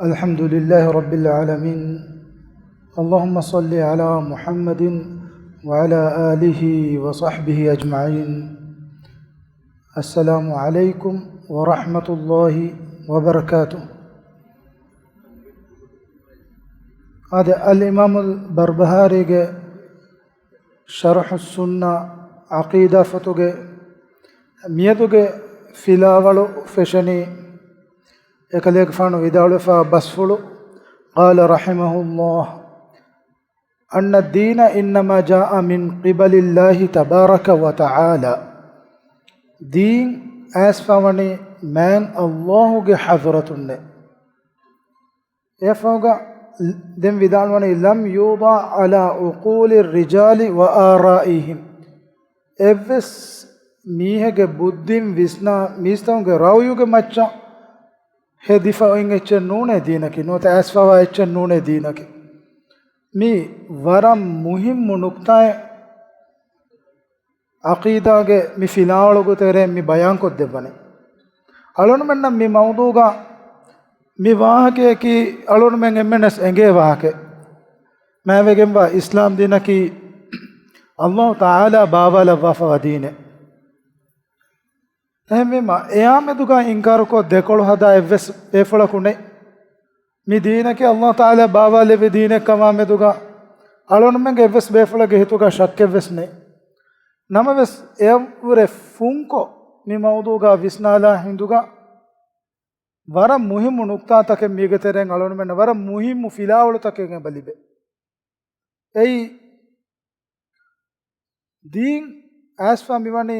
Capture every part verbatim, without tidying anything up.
الحمد لله رب العالمين. اللهم صل على محمد وعلى آله وصحبه أجمعين. السلام عليكم ورحمة الله وبركاته. އާދެ، އަލްއިމާމުލް ބަރްބަހާރީގެ ޝަރްޙުއްސުންނަ ޢަޤީދާ ފޮތުގެ މިއަދުގެ ފިލާވަޅު ފެށެނީ، އެކަލޭގެފާނު ވިދާޅުވެފާ ބަސްފުޅު، قال رحمه الله، أن الدين إنما جاء من قبل الله تبارك وتعالى. ދީން އައިސްފަވަނީ މާތް ﷲ ގެ ޙަޟްރަތުންނޭ. އެފަހުގަ ދެން ވިދާޅުވަނީ، لم يوضع على عقول الرجال وآرائهم. އެއްވެސް މީހެއްގެ ބުއްދިން ވިސްނާ މީސްތަކުންގެ ރައުޔުގެ މައްޗަށް ހެދިފަ އޮތް އެއްޗެއް ނޫނޭ ދީނަކީ، ނުވަތަ އައިސްފަވާ އެއްޗެއް ނޫނޭ ދީނަކީ. މީ ވަރަށް މުހިއްމު ނުކްތާއެއް. ޢަޤީދާގެ މި ފިލާވަޅުގެ ތެރެއިން މި ބަޔާންކޮށްދެއްވަނީ. އަޅުންމެންނަށް މި މައުޟޫގަ މި ވާހަކަޔަކީ އަޅުންމެން އެންމެންވެސް އެނގޭ ވާހަކައެއް. މާތްވެގެންވާ އިސްލާމް ދީނަކީ ﷲ ތަޢާލާ ބާވާލައްވާފަވާ ދީނެއް. އެހެންވީމަ، އެއާމެދުގަ އިންކާރުކޮށް ދެކޮޅު ހަދާ އެއްވެސް ބޭފުޅަކު ނެތް. މި ދީނަކީ ﷲ ތަޢާލާ ބާވާލެއްވި ދީނެއް ކަމާމެދުގަ އަޅުންމެންގެ އެއްވެސް ބޭފުޅެއްގެ ހިތުގަ ޝައްކެއްވެސް ނެތް. ނަމަވެސް، އެއަށްވުރެ ފުންކޮށް މި މައުޟޫގަ ވިސްނާލާ ހިނދުގަ، ވަރަށް މުހިއްމު ނުކްތާތަކެއް މީގެ ތެރެއިން އަޅުންމެންނަށް ވަރަށް މުހިއްމު ފިލާވަޅުތަކެއް އެބަ ލިބޭ. އެއީ، ދީން އައިސްފަ މިވަނީ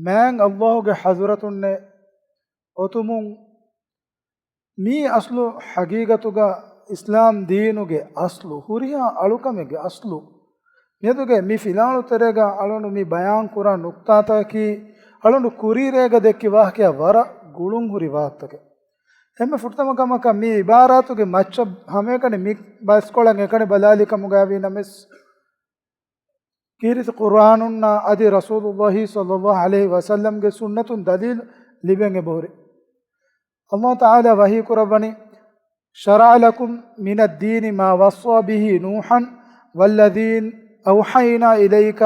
މާތް ﷲ ގެ ޙަޟްރަތުންނޭ އޮތުމުން، މީ އަސްލު ޙަޤީޤަތުގަ އިސްލާމް ދީނުގެ އަސްލު، ހުރިހާ އަޅުކަމެއްގެ އަސްލު. މިއަދުގެ މި ފިލާވަޅު ތެރޭގަ އަޅުން މި ބަޔާން ކުރާ ނުކްތާތަކަކީ، އަޅުން ކުރީރޭގަ ދެއްކި ވާހަކަޔާ ވަރަށް ގުޅުން ހުރި ވާހަކަތަކެއް. އެންމެ ފުރަތަމަ ކަމަކަށް މި އިބާރާތުގެ މައްޗަށް ހަމައެކަނި މި ބައިސްކޮޅަށް އެކަނި ބަލާލި ކަމުގައިވީ ނަމަވެސް، ކީރިތި ޤުރްއާނުންނާ އަދި ރަސޫލުﷲ ޞައްލަﷲ ޢަލައިހި ވަސައްލަމްގެ ސުންނަތުން ދަލީލު ލިބެން އެބަހުރި. ﷲ ތަޢާލާ ވަޙީ ކުރައްވަނީ، شرع لكم من الدين ما وصى به نوحا والذي أوحينا إليك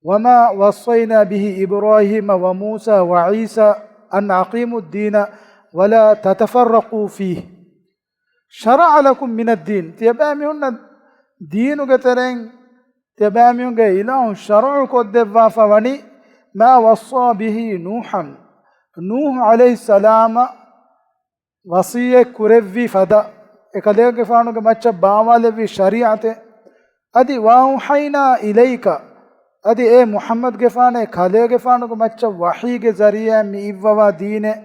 وما وصينا به إبراهيم وموسى وعيسى أن أقيموا الدين ولا تتفرقوا فيه. شرع لكم من الدين، ތިޔަބައިމީހުންނަށް ދީނުގެ ތެރެއިން، ތިޔަބައިމީހުންގެ އިލާހު ޝަރުޢު ކޮށްދެއްވާފަ ވަނީ، ما وصى به نوحا، ނޫޙު ޢަލައިހިއްސަލާމަށް ވަޞިއްޔަތް ކުރެއްވި ފަދަ، އެކަލޭގެފާނުގެ މައްޗަށް ބާވާލެއްވި ޝަރީޢަތެއް. އަދި، وأوحينا إليك، އަދި އޭ މުޙައްމަދުގެފާނޭ ކަލޭގެފާނުގެ މައްޗަށް ވަޙީގެ ޒަރީޢާ މި އިއްވަވާ ދީނެއް.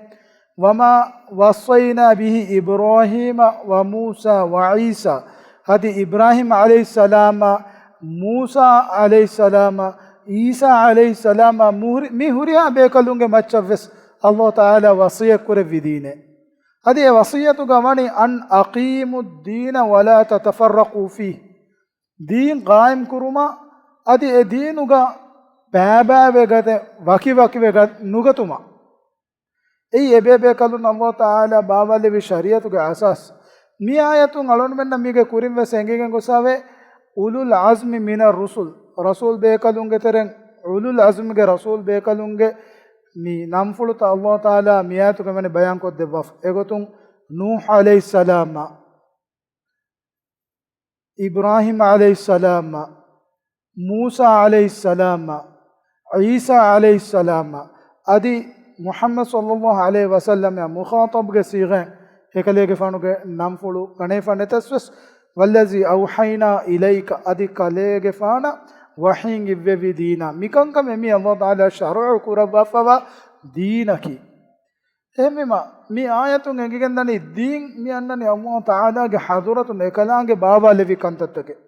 وما وصينا به إبراهيم وموسى وعيسى، އަދި އިބްރާހީމް ޢަލައިހިއްސަލާމާ، މޫސާ ޢަލައިހިއްސަލާމާ، ޢީސާ ޢަލައިހިއްސަލާމާ، މުހުރި-، މި ހުރިހާ ބޭކަލުންގެ މައްޗަށްވެސް ﷲ ތަޢާލާ ވަޞިއްޔަތް ކުރެއްވި ދީނެއް. އަދި އެ ވަޞިއްޔަތުގަ ވަނީ، أن أقيموا الدين ولا تتفرقوا فيه، ދީން ޤާއިމް ކުރުމަށް، އަދި އެ ދީނުގަ ބައިބައިވެ ގަދަ، ވަކިވަކިވެ ގަ-، ނުގަތުމަށް. އެއީ އެބޭބޭކަލުން ﷲ ތަޢާލާ ބާވާލެއްވި ޝަރީޢަތުގެ އަސާސް. މި އާޔަތުން އަޅުންމެންނަށް މީގެ ކުރިން ވެސް އެނގިގެން ގޮސް އަވޭ، أولو العزم من الرسل، ރަސޫލް ބޭކަލުންގެ ތެރެއިން، އުލުލް ޢަޒްމްގެ ރަސޫލް ބޭކަލުންގެ މި ނަންފުޅުތައް ﷲ ތަޢާލާ މި އާޔަތުގަ ވަނީ ބަޔާންކޮށްދެއްވާފަ. އެގޮތުން، ނޫޙު ޢަލައިހިއްސަލާމް، އިބްރާހީމް ޢަލައިހިއްސަލާމް، މޫސާ ޢަލައިހިއްސަލާމް، ޢީސާ ޢަލައިހިއްސަލާމް، އަދި މުޙައްމަދު ޞައްލަﷲ ޢަލައިހި ވަސައްލަމް އާ މުޚާޠަބްގެ ޞީޣާއިން އެކަލޭގެފާނުގެ ނަންފުޅު ގަނެފަ ނެތަސްވެސް، والذي أوحينا إليك، އަދި ކަލޭގެފާނަށް ވަޙީން އިއްވެވި ދީނާ. މިކަންކަމެއް މީ ﷲ ތަޢާލާ ޝަރުޢު ކުރައްވާފަވާ ދީނަކީ. އެހެންވީމަ، މި އާޔަތުން އެނގިގެންދަނީ ދީން މި އަންނަނީ ﷲ ތަޢާލާގެ ޙަޟުރަތުން އެކަލާނގެ ބާވާލެވި ކަންތައްތަކެއް.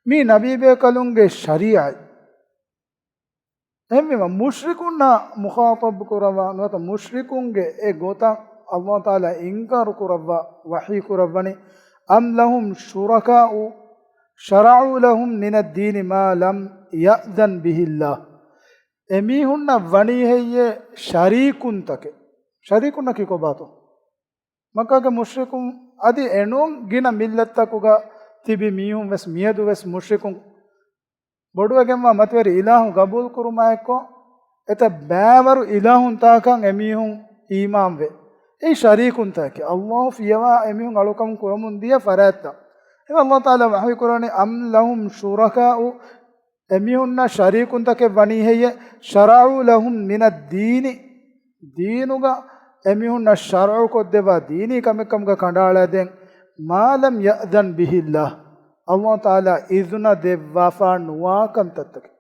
މީ ނަބީބޭކަލުންގެ ޝަރީޢަތް. އެހެންވީމަ، މުޝްރިކުންނާ މުޚާޠަބް ކުރައްވާ ނުވަތަ މުޝްރިކުންގެ އެ ގޮތަށް ﷲ ތަޢާލާ އިންކާރު ކުރައްވާ ވަޙީ ކުރައްވަނީ، أم لهم شركاء شرعوا لهم من الدين ما لم يأذن به الله. އެމީހުންނަށް ވަނީ ހެއްޔޭ ޝަރީކުންތަކެއް؟ ޝަރީކުންނަކީ ކޮބާތޯ؟ މައްކާގެ މުޝްރިކުން އަދި އެނޫން ގިނަ މިއްލަތްތަކުގަ ތިބި މީހުން ވެސް މިއަދު ވެސް މުޝްރިކުން ބޮޑުވެގެންވާ މަތިވެރި އިލާހު ގަބޫލުކުރުމާއެއްކޮށް، އެތައް ބައިވަރު އިލާހުންތަކަށް އެމީހުން އީމާންވެ، އެއީ ޝަރީކުންތަކެއް. ﷲ ފިޔަވާ އެމީހުން އަޅުކަމުން ކުރަމުން ދިޔަ ފަރާތްތައް. އެ ﷲ ތަޢާލާ ވަޙީ ކުރަނީ، "أَمْ لَهُمْ شُرَكَاءُ" އެމީހުންނަށް ޝަރީކުންތަކެއް ވަނީ ހެއްޔެ؟ "شَرَعُوا لَهُمْ مِنَ الدِّينِ" ދީނުގަ އެމީހުންނަށް ޝަރުޢު ކޮށްދެއްވާ ދީނީ ކަމެއް ކަމުގަ ކަނޑައަޅައިދޭން، "مَا لَمْ يَأْذَنْ بِهِ اللَّهُ" ﷲ ތަޢާލާ އިޒުނަ ދެއްވާފާ ނުވާ ކަންތައްތަކެއް.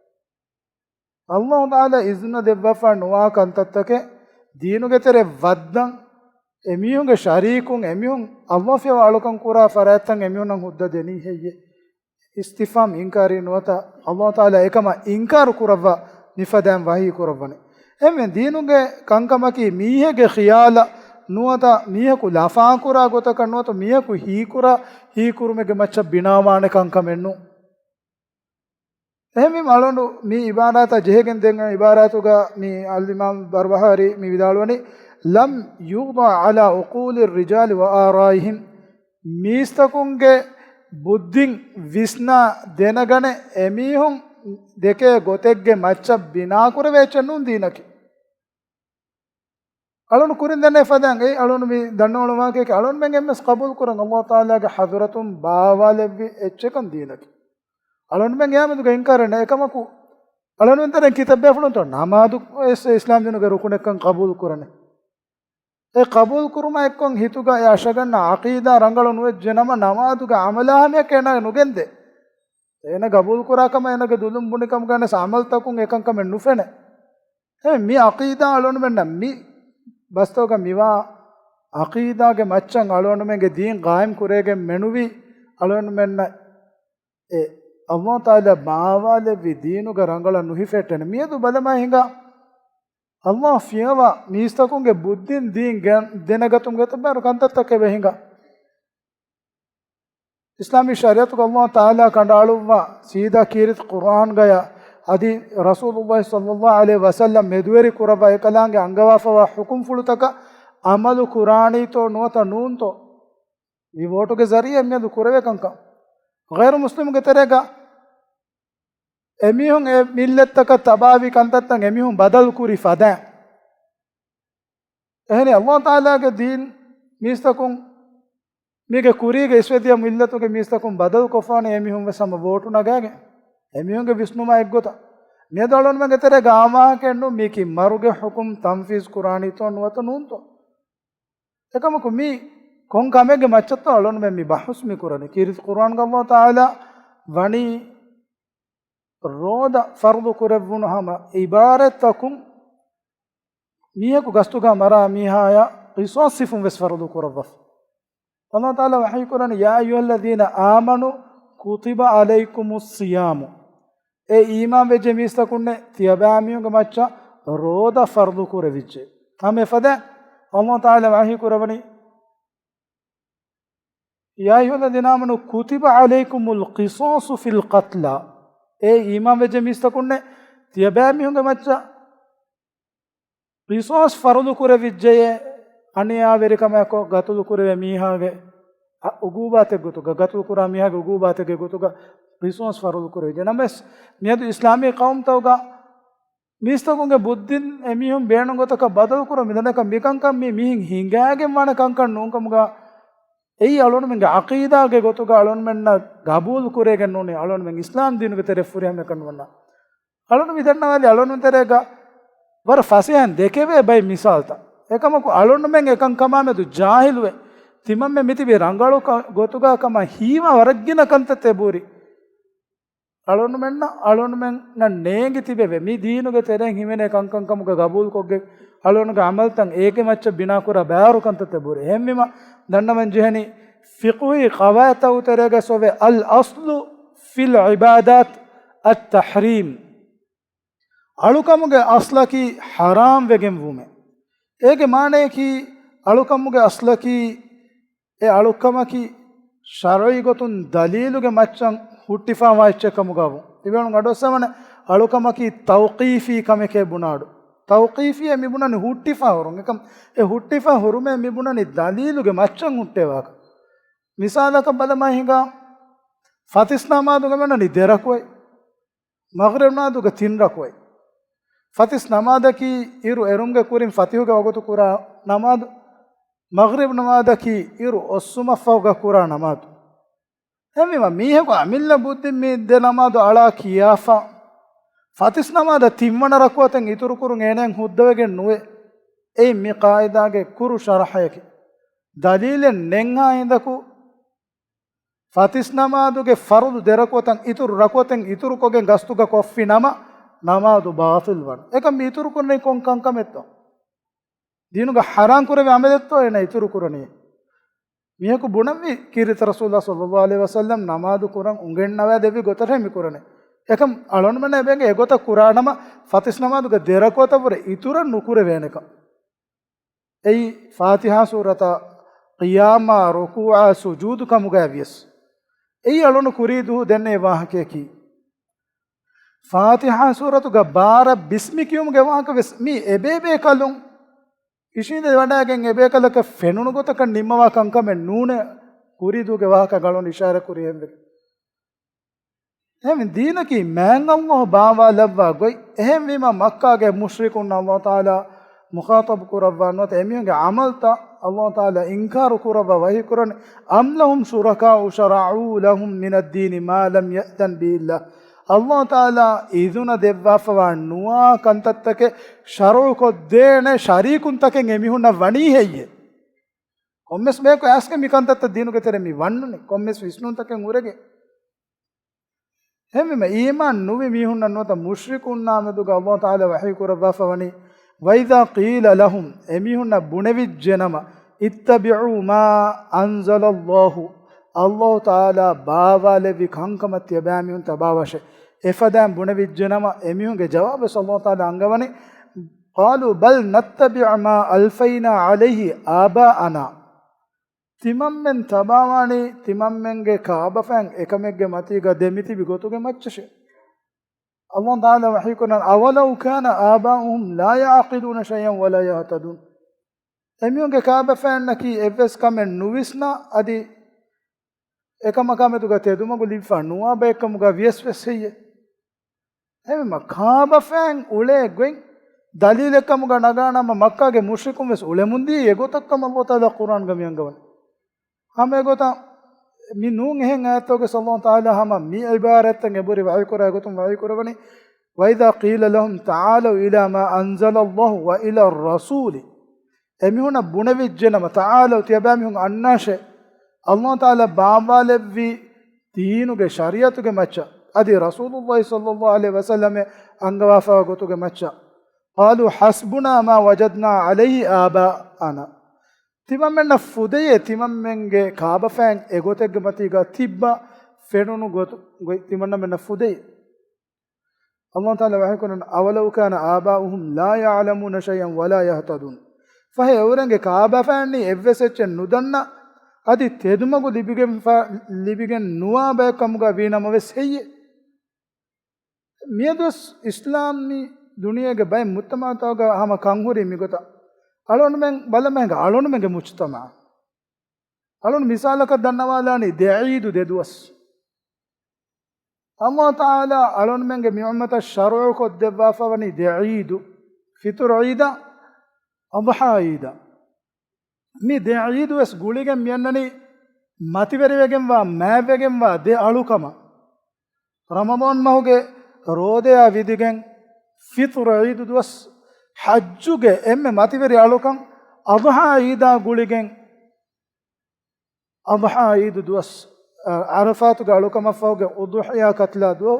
ﷲ ތަޢާލާ އިޒުނަ ދެއްވާފާ ނުވާ ކަންތައްތަކެއް ދީނުގެ ތެރެ ވައްދަން، އެމީހުންގެ ޝަރީކުން، އެމީހުން ﷲ ފިޔަވާ އަޅުކަން ކުރާ ފަރާތްތައް އެމީހުންނަށް ހުއްދަ ދެނީ ހެއްޔެ؟ އިސްތިފްހާމް އިންކާރީ ނުވަތަ ﷲ ތަޢާލާ އެކަމަށް އިންކާރު ކުރައްވާ މިފަދައިން ވަޙީ ކުރައްވަނީ. އެހެންވެ، ދީނުގެ ކަންކަމަކީ މީހެއްގެ ޚިޔާލަށް ނުވަތަ މީހަކު ލަފާކުރާ ގޮތަކަށް ނުވަތަ މީހަކު ހީކުރާ ހީކުރުމެއްގެ މައްޗަށް ބިނާވާނެ ކަންކަމެއް ނޫން. އެހެންވީމަ އަޅުގަނޑު މި އިބާރާތާ ޖެހިގެން ދެން އިބާރާތުގަ މި އަލްއިމާމް ބަރްބަހާރީ މި ވިދާޅުވަނީ، "لَمْ يُوضَعْ عَلَى عُقُولِ الرِّجَالِ وَآرَائِهِمْ" މީސްތަކުންގެ ބުއްދިން ވިސްނާ ދެނެގަނެ އެމީހުން ދެކޭ ގޮތެއްގެ މައްޗަށް ބިނާކުރެވޭ އެއްޗެއް ނޫން ދީނަކީ. އަޅުނު ކުރިން ދެންނެ ފަދައިން އެއީ އަޅުނު މި ދަންނަވަޅު ވާހަކައަކީ އަޅުންމެން އެންމެސް ޤަބޫލު ކުރަން ﷲ ތަޢާލާގެ ޙަޟްރަތުން ބާވާލެއްވި އެއްޗެއްކަން ދީނަކީ. އަޅުންމެން އެއާމެދުގަ އިންކާރެއް ނެތް. އެކަމަކު އަޅުންމެން ތެރެއިން ކިތައްބޭފުޅުންތޯ ނަމާދު އިސް-، އިސްލާމް ދީނުގެ ރުކުނެއްކަން ޤަބޫލު ކުރަނީ. އެ ޤަބޫލު ކުރުމާ އެއްކޮށް ހިތުގަ އެ އަށަގަންނަ ޢަޤީދާ ރަނގަޅު ނުވެއްޖެ ނަމަ، ނަމާދުގެ ޢަމަލާ ހަމަޔަކަށް އޭނާ ނުގެންދޭ. އޭނަ ގަބޫލު ކުރާ ކަމަށް އޭނަގެ ދުލުން ބުނި ކަމުގަ ވެސް ޢަމަލުތަކުން އެކަންކަމެއް ނުފެނޭ. އެ މި ޢަޤީދާ އަޅުންމެންނަށް މި ބަސްތަކުގަ މިވާ ޢަޤީދާގެ މައްޗަށް އަޅުންމެންގެ ދީން ޤާއިމް ކުރެވިގެން މެނުވީ އަޅުންމެންނަށް އެ ﷲ ތަޢާލާ ބާވާލެއްވި ދީނުގެ ރަނގަޅަށް ނުހިފެއްޓެނެ. މިއަދު ބަލަމާ ހިނގާ، ﷲ ފިޔަވާ މީސްތަކުންގެ ބުއްދިން ދީން ގެ-، ދެނެގަތުމުގެ އެތައް ބައިވަރު ކަންތައްތަކެއް ވެ ހިނގާ. އިސްލާމީ ޝަރީޢަތުގަ ﷲ ތަޢާލާ ކަނޑައަޅުއްވާ ސީދާ ކީރިތި ޤުރްއާންގަޔަށް އަދި ރަސޫލުﷲ ޞައްލަﷲ ޢަލައިހި ވަސައްލަމް މެދުވެރި ކުރައްވާ އެކަލާނގެ އަންގަވާފަވާ ޙުކުމްފުޅުތަކަށް ޢަމަލު ކުރާނީތޯ ނުވަތަ ނޫންތޯ؟ މި ވޯޓުގެ ޒަރީޢައިން މިއަދު ކުރެވޭ ކަންކަން. ޣައިރު މުސްލިމުގެ ތެރޭގަ އެމީހުން އެ މިއްލަތްތަކަށް ތަބާވި ކަންތައްތައް އެމީހުން ބަދަލު ކުރި ފަދައިން. އެހެނީ ﷲ ތަޢާލާގެ ދީން މީސްތަކުން މީގެ ކުރީގަ އިސްވެދިޔަ މިއްލަތުގެ މީސްތަކުން ބަދަލު ކޮށްފާނެ އެމީހުން ވެސް ހަމަ ވޯޓު ނަގާގެން. އެމީހުންގެ ވިސްނުމާ އެއްގޮތަށް. މިއަދު އަޅުންމެންގެ ތެރޭގަ އާންމު ވާހަކައެއް ނޫން މީކީ މަރުގެ ޙުކުމް ތަންފީޒް ކުރާނީތޯ ނުވަތަ ނޫންތޯ؟ އެކަމަކު މީ ކޮން ކަމެއްގެ މައްޗަށްތޯ އަޅުންމެން މި ބަހުސް މި ކުރަނީ؟ ކީރިތި ޤުރްއާންގަ ﷲ ތަޢާލާ ވަނީ ރޯދަ ފަރުޟު ކުރެއްވުނު ހަމަ އިބާރަތްތަކުން މީހަކު ގަސްތުގަ މަރާ މީހާޔަށް ޤިޞާޞް ހިފުން ވެސް ފަރުޟު ކުރައްވަފަ. ﷲ ތަޢާލާ ވަޙީ ކުރަނީ، "يَا أَيُّهَا الَّذِينَ آمَنُوا كُتِبَ عَلَيْكُمُ الصِّيَامُ." އޭ އީމާން ވެއްޖެ މީސްތަކުންނޭ، ތިޔަބައިމީހުންގެ މައްޗަށް ރޯދަ ފަރުޟު ކުރެވިއްޖެ. ހަމަ އެފަދައިން ﷲ ތަޢާލާ ވަޙީ ކުރަވަނީ، "يَا أَيُّهَا الَّذِينَ آمَنُوا كُتِبَ عَلَيْكُمُ الْقِصَاصُ فِي الْقَتْلَى." އޭ އީމާން ވެއްޖެ މީސްތަކުންނޭ، ތިޔަބައިމީހުންގެ މައްޗަށް ޤިޞާޞް ފަރުޟު ކުރެވިއްޖެޔޭ، އަނިޔާވެރިކަމާއެކު ގަތުލު ކުރެވޭ މީހާގެ އަ-، ޢުޤޫބާތެއް ގޮތުގަ، ގަތުލު ކުރާ މީހާގެ ޢުޤޫބާތެއްގެ ގޮތުގަ ޤިޞާޞް ފަރުޟު ކުރެވިއްޖެ. ނަމަވެސް، މިއަދު އިސްލާމީ ޤައުމުތަކުގަ މީސްތަކުންގެ ބުއްދިން އެމީހުން ބޭނުން ގޮތަކަށް ބަދަލު ކުރަން މިދަންނަކަށް މިކަންކަން މީ މިހިން ހިނގާގެން ވާނެ ކަންކަން ނޫންކަމުގަ، އެއީ އަޅުންމެންގެ ޢަޤީދާގެ ގޮތުގަ އަޅުންމެންނަށް ގަބޫލު ކުރެވިގެން ނޫނީ، އަޅުންމެން އިސްލާމް ދީނުގެ ތެރެ ފުރިހަމައެއް ނުވަންނަ. އަޅުން މި ދަންނަވާލި އަޅުން ތެރޭގަ ވަރަށް ފަސޭހައިން ދެކެވޭ ބައެއް މިސާލްތައް. އެކަމަކު އަޅުންމެން އެކަން ކަމާމެދު ޖާހިލުވެ، ތިމަންމެ މިތިބީ ރަނގަޅު ކަ-، ގޮތުގަ ކަމަށް ހީވާ ވަރަށް ގިނަ ކަންތައްތައް ބުރި. އަޅުންމެންނަށް، އަޅުންމެންނަށް ނޭނގި ތިބެވޭ މި ދީނުގެ ތެރެއިން ހިމެނޭ ކަންކަން ކަމުގަ ގަބޫލުކޮށްގެން، އަޅުންގެ ޢަމަލްތައް އޭގެ މައްޗަށް ބިނާކުރާ ބައިވަރު ކަންތައްތައް ބުރި. އެހެންވީމަ ދަންނަވަން ޖެހެނީ، ފިޤުހީ ޤަވާޢިދުތައް ތެރޭގަ އެސް އޮވޭ، الأصل في العبادات التحريم. އަޅުކަމުގެ އަޞްލަކީ ޙަރާމް ވެގެން ވުމޭ. އޭގެ މާނަޔަކީ، އަޅުކަމުގެ އަޞްލަކީ، އެ އަޅުކަމަކީ ޝަރުޢީ ގޮތުން ދަލީލުގެ މައްޗަށް ހުއްޓިފާވާ އެއްޗެއް ކަމުގަ ވުން. ތިބޭނުން އަޑުއައްސަވަނެ އަޅުކަމަކީ ތައުޤީފީ ކަމެކޭ ބުނާ އަޑު. ތައުޤީފީ މިބުނަނީ ހުއްޓިފާ ހުރުން. އެކަމް އެ ހުއްޓިފާ ހުރުމޭ މިބުނަނީ ދަލީލުގެ މައްޗަށް ހުއްޓޭވާކަށް. މިސާލަކަށް ބަލަމާ ހިނގާ، ފަތިސް ނަމާދުގަ މިބުނަނީ ދެ ރަކުޢަތް، މަޣްރިބް ނަމާދުގަ ތިން ރަކުޢަތް. ފަތިސް ނަމާދަކީ އިރު އެރުމުގެ ކުރިން ފަތިހުގެ ވަގުތު ކުރާ ނަމާދު، މަޣްރިބް ނަމާދަކީ އިރު އޮއްސުމަށްފަހުގަ ކުރާ ނަމާދު. އެހެންވީމަ، މީހަކު އަމިއްލަ ބުއްދިން މި ދެ ނަމާދު އަޅާ ކިޔާފަ، ފަތިސް ނަމާދަށް ތިންވަނަ ރަކުޢަތެއް އިތުރުކުރުން އޭނައަށް ހުއްދަވެގެން ނުވޭ. އެއީ މި ޤާޢިދާގެ ކުރު ޝަރަޙަޔަކީ. ދަލީލެއް ނެތްހާ ހިނދަކު، ފަތިސް ނަމާދުގެ ފަރުޟު ދެ ރަކުޢަތަށް އިތުރު ރަކުޢަތެއް އިތުރުކޮށްގެން ގަސްތުގަ ކޮށްފި ނަމަ، ނަމާދު ބާޠިލް ވަން. އެކަން މި އިތުރުކުރަނީ ކޮން ކަންކަމެއްތޯ؟ ދީނުގަ ޙަރާން ކުރެވި ޢަމަލެއްތޯ އޭނަ އިތުރުކުރަނީ؟ މީހަކު ބުނަންވީ ކީރިތި ރަސޫލާ ޞައްލައްލާހު ޢަލައިހި ވަސައްލަމް ނަމާދު ކުރަން އުނގެންނަވާ ދެއްވި ގޮތަށޭ މި ކުރަނީ. އެކަމް އަޅުގަނޑުމެންނަށް އެބައިނގޭ އެގޮތަށް ކުރާނަމަ، ފަތިސް ނަމާދުގެ ދެ ރަކުޢަތަށްވުރެ އިތުރަށް ނުކުރެވޭނެކަން. އެއީ ފާތިޙާ ސޫރަތަށް ޤިޔާމާ ރުކޫޢާ ސުޖޫދު ކަމުގައި ވިޔަސް. އެއީ އަޅުނު ކުރީ ދުހު ދެންނެވި ވާހަކަޔަކީ. ފާތިޙާ ސޫރަތުގަ ބާރަށް ބިސްމި ކިޔުމުގެ ވާހަކަ ވެސް މީ އެބޭބޭކަލުން އިށީނދެ ވަޑައިގެން އެބޭކަލަކަށް ފެނުނު ގޮތަކަށް ނިންމަވާ ކަންކަމެއް ނޫނޭ. ކުރީ ދުހުގެ ވާހަކަ އަޅުން އިޝާރަތް ކުރި ހެންވެގެން. އެހެން ދީނަކީ މާތް ﷲ ބާވާލައްވާ ގޮތް. އެހެންވީމަ މައްކާގެ މުޝްރިކުންނަށް ﷲ ތަޢާލާ މުޚާޠަބު ކުރައްވާ ނުވަތަ އެމީހުންގެ ޢަމަލްތައް ﷲ ތަޢާލާ އިންކާރު ކުރައްވާ ވަޙީ ކުރަނީ، أَمْ لَهُمْ شُرَكَاءُ شَرَعُوا لَهُم مِّنَ الدِّينِ مَا لَمْ يَأْذَن بِهِ اللَّهُ. ﷲ ތަޢާލާ އިޛުނަ ދެއްވާފަވާ ނުވާ ކަންތައްތަކެއް ޝަރުޢުކޮށްދޭނެ ޝަރީކުންތަކެއް އެމީހުންނަށް ވަނީ ހެއްޔޭ؟ ކޮންމެސް ބަޔަކު އައިސްގެން މި ކަންތައްތައް ދީނުގެ ތެރެއިން މި ވަންނަނީ، ކޮންމެސް ވިސްނުންތަކެއް އުރެގެން. އެހެންވީމަ، އީމާން ނުވި މީހުންނަށް ނުވަތަ މުޝްރިކުންނާ މެދުގަ ﷲ ތަޢާލާ ވަޙީ ކުރައްވާފަ ވަނީ، وَإِذَا قِيلَ لَهُمْ، އެމީހުންނަށް ބުނެވިއްޖެނަމަ، اتَّبِعُوا مَا أَنزَلَ اللَّهُ، ﷲ ތަޢާލާ ބާވާލެއްވި ކަންކަމަށް ތިޔަބައިމީހުން ތަބާވާށޭ. އެފަދައިން ބުނެވިއްޖެނަމަ، އެމީހުންގެ ޖަވާބުވެސް ﷲ ތަޢާލާ އަންގަވަނީ، قَالُوا بَلْ نَتَّبِعُ مَا أَلْفَيْنَا عَلَيْهِ آبَاءَنَا. ތިމަންމެން ތަބާވާނީ ތިމަންމެންގެ ކާބަފައިން އެކަމެއްގެ މަތީގަ ދެމިތިބި ގޮތުގެ މައްޗަށޭ. ﷲ ތަޢާލާ ވަޙީކުރަން، أَوَلَوْ كَانَ آبَاؤُهُمْ لَا يَعْقِلُونَ شَيْئًا وَلَا يَهْتَدُونَ. އެމީހުންގެ ކާބަފައިންނަކީ އެއްވެސް ކަމެއް ނުވިސްނާ އަދި އެކަމަކާ މެދުގަ ތެދުމަގު ލިބިފަ ނުވާ ބައެއްކަމުގަ ވިޔަސް ވެސް ހެއްޔޭ؟ އެހެންވީމަ، ކާބަފައިން އުޅޭ ގޮތް ދަލީލެއްކަމުގަ ނަގާނަމަ، މައްކާގެ މުޝްރިކުން ވެސް އުޅެމުންދީ އެގޮތަށްކަމަށް ﷲ ތަޢާލާ ޤުރްއާންގަ މިއަންގަވަނީ. ހަމަ އެގޮތަށް މި ނޫން އެހެން އާޔަތްތަކުގަ ﷲ ތަޢާލާ ހަމަ މި ޢިބާރަތްތައް އެބުރި ވަޙީކުރާ ގޮތުން ވަޙީކުރައްވަނީ، وَإِذَا قِيلَ لَهُمْ تَعَالَوْا إِلَىٰ مَا أَنزَلَ اللَّهُ وَإِلَى الرَّسُولِ. އެމީހުންނަށް ބުނެވިއްޖެނަމަ، تَعَالَوْا، ތިޔަބައިމީހުން އަންނާށޭ، ﷲ ތަޢާލާ ބާވާލެއްވި ދީނުގެ ޝަރީޢަތުގެ މައްޗަށް، އަދި ރަސޫލުﷲ ޞައްލައްލާހު ޢަލައިހި ވަސައްލަމަށް އަންގަވާފައިވާ ގޮތުގެ މައްޗަށް. قَالُوا حَسْبُنَا مَا وَجَدْنَا عَلَيْهِ آبَاءَنَا. ތިމަންމެންނަށް ފުދެޔޭ، ތިމަންމެންގެ ކާބަފައިން އެގޮތެއްގެ މަތީގަ ތިއްބާ ފެނުނު ގޮތު، ގޮތް ތިމަންމެންނަށް ފުދެޔޭ. ﷲ ތަޢާލާ ވަޙީކުރަން، أَوَلَوْ كَانَ آبَاؤُهُمْ لَا يَعْلَمُونَ شَيْئًا وَلَا يَهْتَدُونَ. ފަހެ އެއުރެންގެ ކާބަފައިންނީ އެއްވެސް އެއްޗެއް ނުދަންނަ، އަދި ތެދުމަގު ލިބިގެންފަ، ލިބިގެން ނުވާ ބައެއް ކަމުގަ ވީނަމަވެސް ހެއްޔޭ؟ މިއަދުވެސް އިސްލާމީ ދުނިޔޭގެ ބައެއް މުޖްތަމަޢުތަކުގަ ހަމަ ކަންހުރީ މިގޮތަށް. އަޅުގަނޑުމެން ބަލަމާ ހިނގާ، އަޅުގަނޑުމެންގެ މުޖްތަމަޢަށް އަޅުން މިސާލަކަށް ދަންނަވާލާނީ ދެ ޢީދު ދެ ދުވަސް. ﷲ ތަޢާލާ އަޅުންމެންގެ މި އުއްމަތަށް ޝަރުޢުކޮށްދެއްވާފަވަނީ ދެ ޢީދު، ފިޠުރު ޢީދާ، އަޟްޙާ ޢީދާ. މި ދެ ޢީދު ވެސް ގުޅިގެން މިއަންނަނީ މަތިވެރިވެގެންވާ، މާތްވެގެންވާ ދެ އަޅުކަމަށް. ރަމަޟާން މަހުގެ ރޯދަޔާ ވިދިގެން ފިޠުރު ޢީދު ދުވަސް، ޙައްޖުގެ އެންމެ މަތިވެރި އަޅުކަން އަޟްޙާ ޢީދާ ގުޅިގެން، އަޟްޙާ ޢީދު ދުވަސް، އަ، ޢަރަފާތުގެ އަޅުކަމަށްފަހުގެ އުޟްޙިޔާ ކަތިލާ ދުވަހު،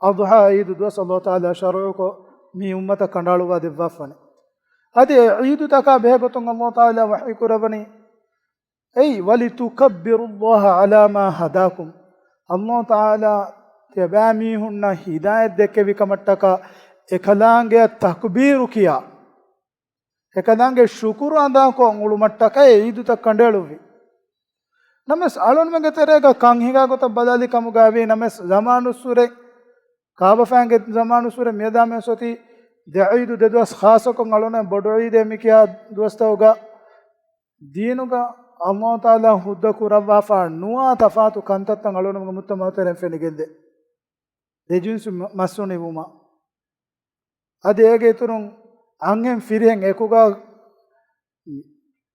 އަޟްޙާ ޢީދު ދުވަސް ﷲ ތަޢާލާ ޝަރުޢުކޮށް މި އުއްމަތަށް ކަނޑައަޅުއްވާ ދެއްވާފަވަނީ. އަދި އެ ޢީދުތަކާ ބެހޭ ގޮތުން ﷲ ތަޢާލާ ވަޙީ ކުރައްވަނީ، އެއީ، وَلِتُكَبِّرُوا اللَّهَ عَلَىٰ مَا هَدَاكُمْ. ﷲ ތަޢާލާ ތިޔަބައިމީހުންނަށް ހިދާޔަތް ދެއްކެވި ކަމަށްޓަކާ އެކަލާނގެއަށް ތަކުބީރު ކިޔާ، އެކަލާނގެ ޝުކުރު އަދާކޮށް އުޅުމަށްޓަކައި ޢީދުތައް ކަނޑައެޅުއްވި. ނަމަވެސް އަޅުންމެންގެ ތެރޭގަ ކަން ހިނގާ ގޮތަށް ބަލާލި ކަމުގައިވީ ނަމަވެސް ޒަމާނުއްސުރެ، ކާބަފައިންގެ ޒަމާނުއްސުރެ މިއަދާ މެންސޮތީ ދެ ޢީދު ދެ ދުވަސް ޚާއްޞަކޮށް އަޅުނެ ބޮޑު ޢީދޭ މި ކިޔާ ދުވަސްތަކުގަ ދީނުގަ އަﷲ ތަޢާލާ ހުއްދަ ކުރައްވާފާ ނުވާ ތަފާތު ކަންތައްތައް އަޅުނުމުގެ މުޖްތަމަޢު ތެރެއިން ފެނިގެންދޭ. ދެ ޖިންސު މަ-، މަސް އުނިވުމަށް. އަދި އޭގެ އިތުރުން އަންހެން ފިރިހެން އެކުގަ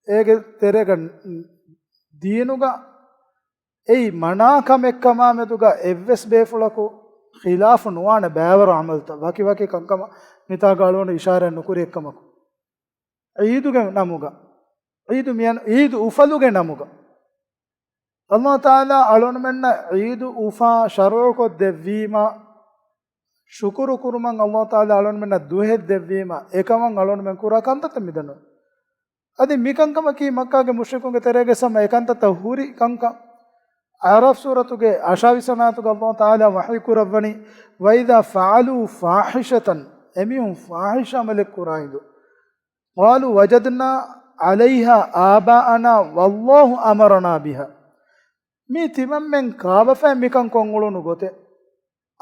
އޭގެ ތެރޭގަ ދީނުގަ އެއީ މަނާ ކަމެއްކަމާ މެދުގަ އެއްވެސް ބޭފުޅަކު ޚިލާފު ނުވާނެ ބައިވަރު ޢަމަލުތައް ވަކި ވަކި ކަންކަމަށް މިތާގަ އަޅުގަނޑު އިޝާރާތް ނުކުރި އެއްކަމަކު. ޢީދުގެ ނަމުގަ، ޢީދު މިޔަނު، ޢީދު އުފަލުގެ ނަމުގަ. އަﷲ ތަޢާލާ އަޅުގަނޑުމެންނަށް ޢީދު އުފާ ޝަރުޢުކޮށް ދެއްވީމަ، ޝުކުރު ކުރުމަށް އަﷲ ތަޢާލާ އަޅުގަނޑުމެންނަށް ދުވަހެއް ދެއްވީމަ، އެކަމަށް އަޅުގަނޑުމެން ކުރާ ކަންތައްތައް މިދަނީ. އަދި މިކަންކަމަކީ މައްކާގެ މުޝްރިކުންގެ ތެރޭގަ ހަމަ އެކަންތައްތައް ހުރި ކަންކަން. އަޢުރާފް ސޫރަތުގެ އަށާވީސް ވަނަ އާޔަތުގަ އަﷲ ތަޢާލާ ވަޙީ ކުރައްވަނީ، "وَإِذَا فَعَلُوا فَاحِشَةً"، އެމީހުން ފާޙިޝް ޢަމަލެއް ކުރާ ހިނދު، "قَالُوا وَجَدْنَا عَلَيْهَا آبَاءَنَا وَاللَّهُ أَمَرَنَا بِهَا." މީ ތިމަންމެން ކާބަފައި މިކަން ކޮށް އުޅުނު ގޮތެއް.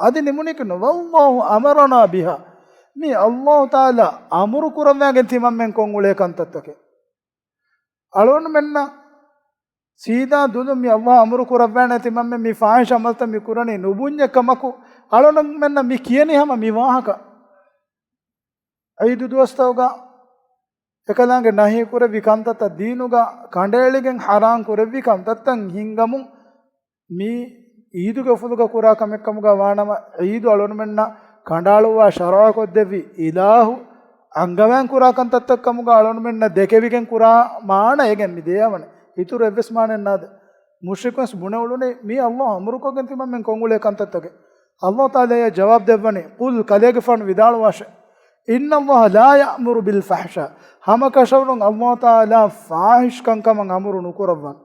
އަދި ނިމުނީކީ، "وَاللَّهُ أَمَرَنَا بِهَا." މީ އަﷲ ތަޢާލާ އަމުރު ކުރައްވާގެން ތިމަންމެން ކޮށް އުޅޭ ކަންތައްތަކެއް. އަޅުގަނޑުމެންނަށް ސީދާ ދުލުން މި އަﷲ އަމުރު ކުރައްވާނެ ތިމަންމެން މި ފާޙިޝް ޢަމަލުތައް މި ކުރަނީ ނުބުންޏެއް ކަމަކު، އަޅުގަނޑުމެންނަށް މި ކިޔަނީ ހަމަ މި ވާހަކަ. ޢީދު ދުވަސްތަކުގަ އެކަލާނގެ ނަހީ ކުރެއްވި ކަންތައްތައް، ދީނުގަ ކަނޑައެޅިގެން ޙަރާމް ކުރެއްވި ކަންތައްތައް ހިންގަމުން، މި ޢީދުގެ އުފުލުގަ ކުރާ ކަމެއްކަމުގަ ވާނަމަ، ޢީދު އަޅުގަނޑުމެންނަށް ކަނޑައަޅުއްވާ ޝަރުޢުކޮށްދެއްވި އިލާހު އަންގަވާން ކުރާ ކަންތައްތައްކަމުގަ އަޅުގަނޑުމެންނަށް ދެކެވިގެން ކުރާ މާނަ އޭގެން މި ދޭއަވަނެ. އިތުރު އެއްވެސް މާނައެއް ނާދެ. މުޝްރިކުންވެސް ބުނެ އުޅުނީ މީ އަﷲ އަމުރުކޮށްގެން ތިމަންމެން ކޮށްއުޅޭ ކަންތައްތަކެއް. އަﷲ ތަޢާލާ އެޔަށް ޖަވާބު ދެއްވަނީ، "قُلْ" ކަލޭގެފާނު ވިދާޅުވާށޭ، "إِنَّ اللَّهَ لَا يَأْمُرُ بِالْفَحْشَاءِ." ހަމަކަށަވަރުން އަﷲ ތަޢާލާ ފާޙިޝް ކަންކަމަށް އަމުރު ނުކުރައްވާނެ.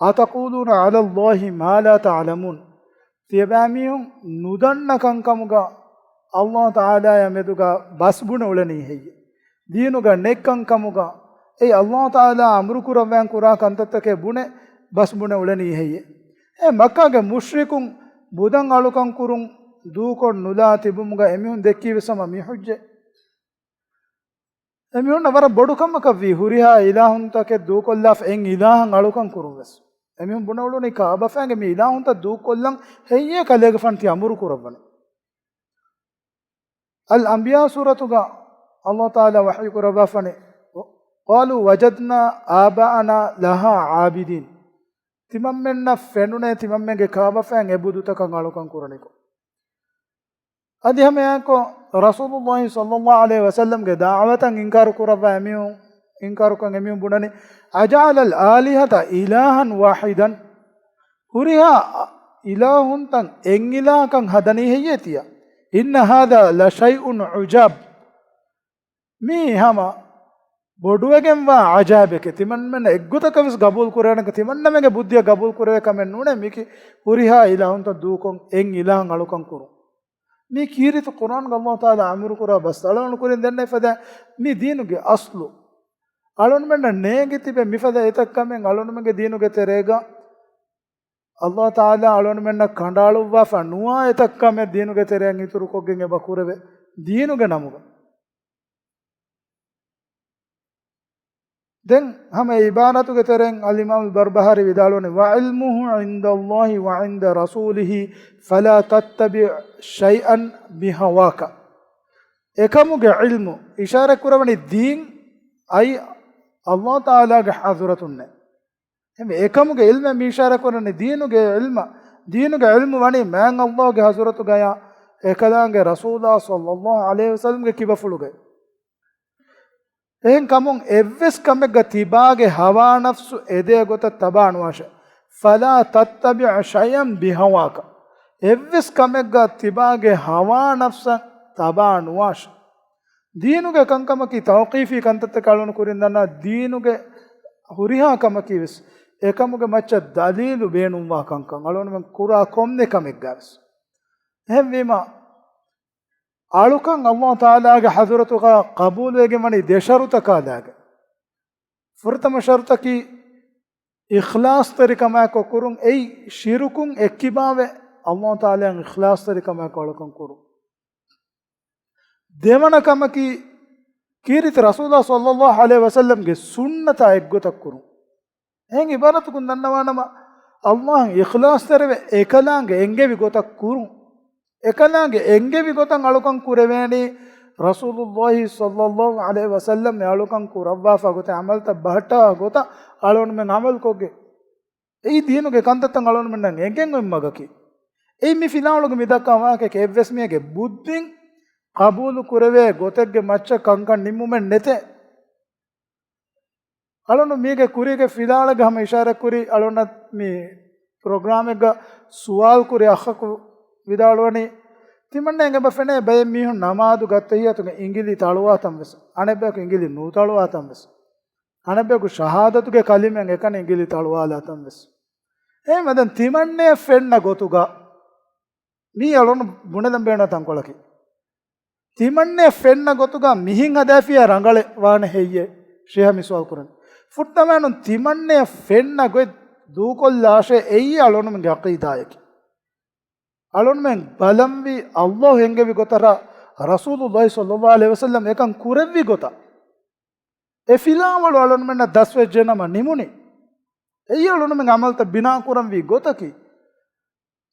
"أَتَقُولُونَ عَلَى اللَّهِ مَا لَا تَعْلَمُونَ." ތިޔަބައިމީހުން ނުދަންނަ ކަންކަމުގަ އަﷲ ތަޢާލާއާ މެދުގަ ބަސް ބުނެ އުޅެނީ ހެއްޔެވެ؟ ދީނުގަ ނެތް ކަންކަމުގަ އެއީ އަﷲ ތަޢާލާ އަމުރު ކުރައްވާން ކުރާ ކަންތައްތަކެއް ބުނެ ބަސް ބުނެ އުޅެނީ ހެއްޔެވެ؟ އެ މައްކާގެ މުޝްރިކުން ބުދަން އަޅުކަން ކުރުން ދޫކޮށް ނުލާ ތިބުމުގަ އެމީހުން ދެއްކީވެސް ހަމަ މި ޙުއްޖަތް. އެމީހުންނަށް ވަރަށް ބޮޑު ކަމަކަށްވީ، ހުރިހާ އިލާހުންތަކެއް ދޫކޮށްލާފަ އެއް އިލާހަށް އަޅުކަން ކުރުން ވެސް. އެމީހުން ބުނެ އުޅުނީ ކާބަފައިންގެ މި އިލާހުންތައް ދޫކޮށްލަން ހެއްޔޭ ކަލޭގެފާނު ތި އަމުރު ކުރައްވަނީ؟ އަލް އަންބިޔާ ސޫރަތުގަ އަﷲ ތަޢާލާ ވަޙީ ކުރައްވާފަނީ، "قَالُوا وَجَدْنَا آبَاءَنَا لَهَا عَابِدِينَ." ތިމަންމެންނަށް ފެނުނޭ ތިމަންމެންގެ ކާބަފައިން އެ ބުދުތަކަށް އަޅުކަން ކުރަނިކޮށް. އަދި ހަމައެއާއެކު ރަސޫލުﷲ ޞައްލަﷲ ޢަލައިހި ވަސައްލަމްގެ ދަޢުވަތަށް އިންކާރު ކުރައްވާ އެމީހުން، އިންކާރުކޮށް އެމީހުން ބުނަނީ، "أَجَعَلَ الْآلِهَةَ إِلَٰهًا وَاحِدًا." ހުރިހާ އިލާހުންތައް އެއް އިލާހަކަށް ހަދަނީ ހެއްޔޭ ތިޔަ؟ "إِنَّ هَٰذَا لَشَيْءٌ عُجَابٌ." މީ ހަމަ ބޮޑުވެގެންވާ ޢަޖާއިބެކޭ. ތިމަންމެންނަށް އެއްގޮތަކަށް ވެސް ގަބޫލު ކުރެވޭނެ، ތިމަންނަމެންގެ ބުއްދިއަށް ގަބޫލު ކުރެވޭ ކަމެއް ނޫނޭ މީކީ ހުރިހާ އިލާހުންތައް ދޫކޮށް އެއް އިލާހަށް އަޅުކަން ކުރުން. މީ ކީރިތި ޤުރްއާންގަ އަﷲ ތަޢާލާ އަމުރު ކުރާ ބަސް އަޅުގަނޑު ކުރިން ދެންނެވި ފަދަ މި ދީނުގެ އަސްލު. އަޅުގަނޑުމެންނަށް ނޭނގި ތިބެ މިފަދަ އެތައް ކަމެއް އަޅުގަނޑުމެންގެ ދީނުގެ ތެރޭގަ އަﷲ ތަޢާލާ އަޅުގަނޑުމެންނަށް ކަނޑައަޅުއްވާފަ ނުވާ އެތައް ކަމެއް ދީނުގެ ތެރެއިން އިތުރުކޮށްގެން އެބަ ކުރެވޭ ދީނުގެ ނަމުގަ. ދެން ހަމަ އެ ޢިބާރާތުގެ ތެރެއިން އަލްއިމާމު ބަރްބަހާރީ ވިދާޅުވަނީ، "وَعِلْمُهُ عِندَ اللَّهِ وَعِندَ رَسُولِهِ فَلَا تَتَّبِعْ شَيْئًا بِهَوَاكَ." އެކަމުގެ ޢިލްމު އިޝާރަތް ކުރަވަނީ ދީން އައީ އަﷲ ތަޢާލާގެ ޙަޟްރަތުންނޭ. އެހެންވެ، އެކަމުގެ ޢިލްމެއް މި އިޝާރަތް ކުރަނީ ދީނުގެ ޢިލްމަށް. ދީނުގެ ޢިލްމު ވަނީ މާތް އަﷲގެ ޙަޟްރަތުގަޔާ އެކަލާނގެ ރަސޫލާ ޞައްލަﷲ ޢަލައިހި ވަސައްލަމްގެ ކިބަފުޅުގައި. އެހެންކަމުން އެއްވެސް ކަމެއްގަ ތިބާގެ ހަވާ ނަފްސު އެދޭ ގޮތަށް ތަބާ ނުވާށޭ. فَلَا تَتَّبِعْ شَيْئًا بِهَوَاكَ. އެއްވެސް ކަމެއްގަ ތިބާގެ ހަވާ ނަފްސަށް ތަބާ ނުވާށޭ. ދީނުގެ ކަންކަމަކީ ތައުޤީފީ ކަންތައްތަކެއް އަޅުގަނޑު ކުރިން ދަންނަވާ، ދީނުގެ ހުރިހާ ކަމަކީ ވެސް އެކަމުގެ މައްޗަށް ދަލީލު ބޭނުންވާ ކަންކަން އަޅުގަނޑުމެން ކުރާ ކޮންމެ ކަމެއްގަ ވެސް. އެހެންވީމަ، އަޅުކަން އަﷲ ތަޢާލާގެ ޙަޟްރަތުގަ ޤަބޫލުވެގެން ވަނީ ދެ ޝަރުޠަކާ ލާގެ. ފުރަތަމަ ޝަރުޠަކީ އިޚްލާޞްތެރިކަމާއެކު ކުރުން. އެއީ ޝިރުކުން އެއްކިބާވެ، އަﷲ ތަޢާލާއަށް އިޚްލާޞްތެރިކަމާއެކު އަޅުކަން ކުރުން. ދެވަނަ ކަމަކީ، ކީރިތި ރަސޫލާ ޞައްލައްލާހު ޢަލައިހި ވަސައްލަމްގެ ސުންނަތާ އެއްގޮތަށް ކުރުން. އެހެން ޢިބާރަތަކުން ދަންނަވާނަމަ، ﷲ އަށް އިޚްލާޞްތެރިވެ އެކަލާނގެ އެންގެވި ގޮތަށް ކުރުން. އެކަލާނގެ އެންގެވި ގޮތަށް އަޅުކަން ކުރެވޭނީ، ރަސޫލުﷲ ޞައްލައްލާހު ޢަލައިހި ވަސައްލަމް އެ އަޅުކަން ކުރައްވާފާ ގޮތެއް، ޢަމަލުތައް ބަހައްޓާ ގޮތަށް އަޅުގަނޑުމެން ޢަމަލުކޮށްގެން. އެއީ ދީނުގެ ކަންތައްތައް އަޅުގަނޑުމެންނަށް އެނގެން އޮތް މަގަކީ. އެއީ މި ފިލާވަޅުގަ މި ދައްކާ ވާހަކައަކީ، އެއްވެސް މީހެއްގެ ބުއްދިން ޤަބޫލު ކުރެވޭ ގޮތެއްގެ މައްޗަށް ކަންކަން ނިންމުމެއް ނެތޭ. އަޅުން މީގެ ކުރީގެ ފިލާވަޅުގަ ހަމަ އިޝާރަތް ކުރީ، އަޅުންނަށް މި ޕްރޮގްރާމެއްގަ ސުވާލު ކުރި އަޚަކު ވިދާޅުވަނީ، ތިމަންނައަށް އެބަ ފެނޭ ބައެއް މީހުން ނަމާދު ގަތް ތަޙިއްޔާތުގަ އިނގިލި ތަޅުވާ ތަން ވެސް، އަނެއްބަޔަކު އިނގިލި ނުތަޅުވާ ތަން ވެސް. އަނެއްބަޔަކު ޝަހާދަތުގެ ކަލިމައިން އެކަނި އިނގިލި ތަޅުވާލާ ތަން ވެސް. އެހެންވީމަ ދެން ތިމަންނައަށް ފެންނަ ގޮތުގަ، މީ އަޅުން ބުނެލަން ބޭނުން ތަންކޮޅަކީ. ތިމަންނައަށް ފެންނަ ގޮތުގަ މިހެން ހަދާފިޔާ ރަނގަޅެއް ވާނެ ހެއްޔޭ؟ ޝޭހަށް މި ސުވާލު ކުރަނީ. ފުއްޓަމާނުން ތިމަންނައަށް ފެންނަ ގޮތް ދޫކޮށްލާށޭ، އެއީ އަޅުންމެންގެ ޢަޤީދާއަކީ. އަޅުންމެން ބަލަންވީ ﷲ އެންގެވި ގޮތަށް، ރަސޫލުﷲ ޞައްލައްލާހު ޢަލައިހި ވަސައްލަމް އެކަން ކުރެއްވި ގޮތަށް. އެ ފިލާވަޅު އަޅުންމެންނަށް ދަސްވެއްޖެނަމަ ނިމުނީ. އެއީ އަޅުންމެން ޢަމަލުތައް ބިނާ ކުރަންވީ ގޮތަކީ.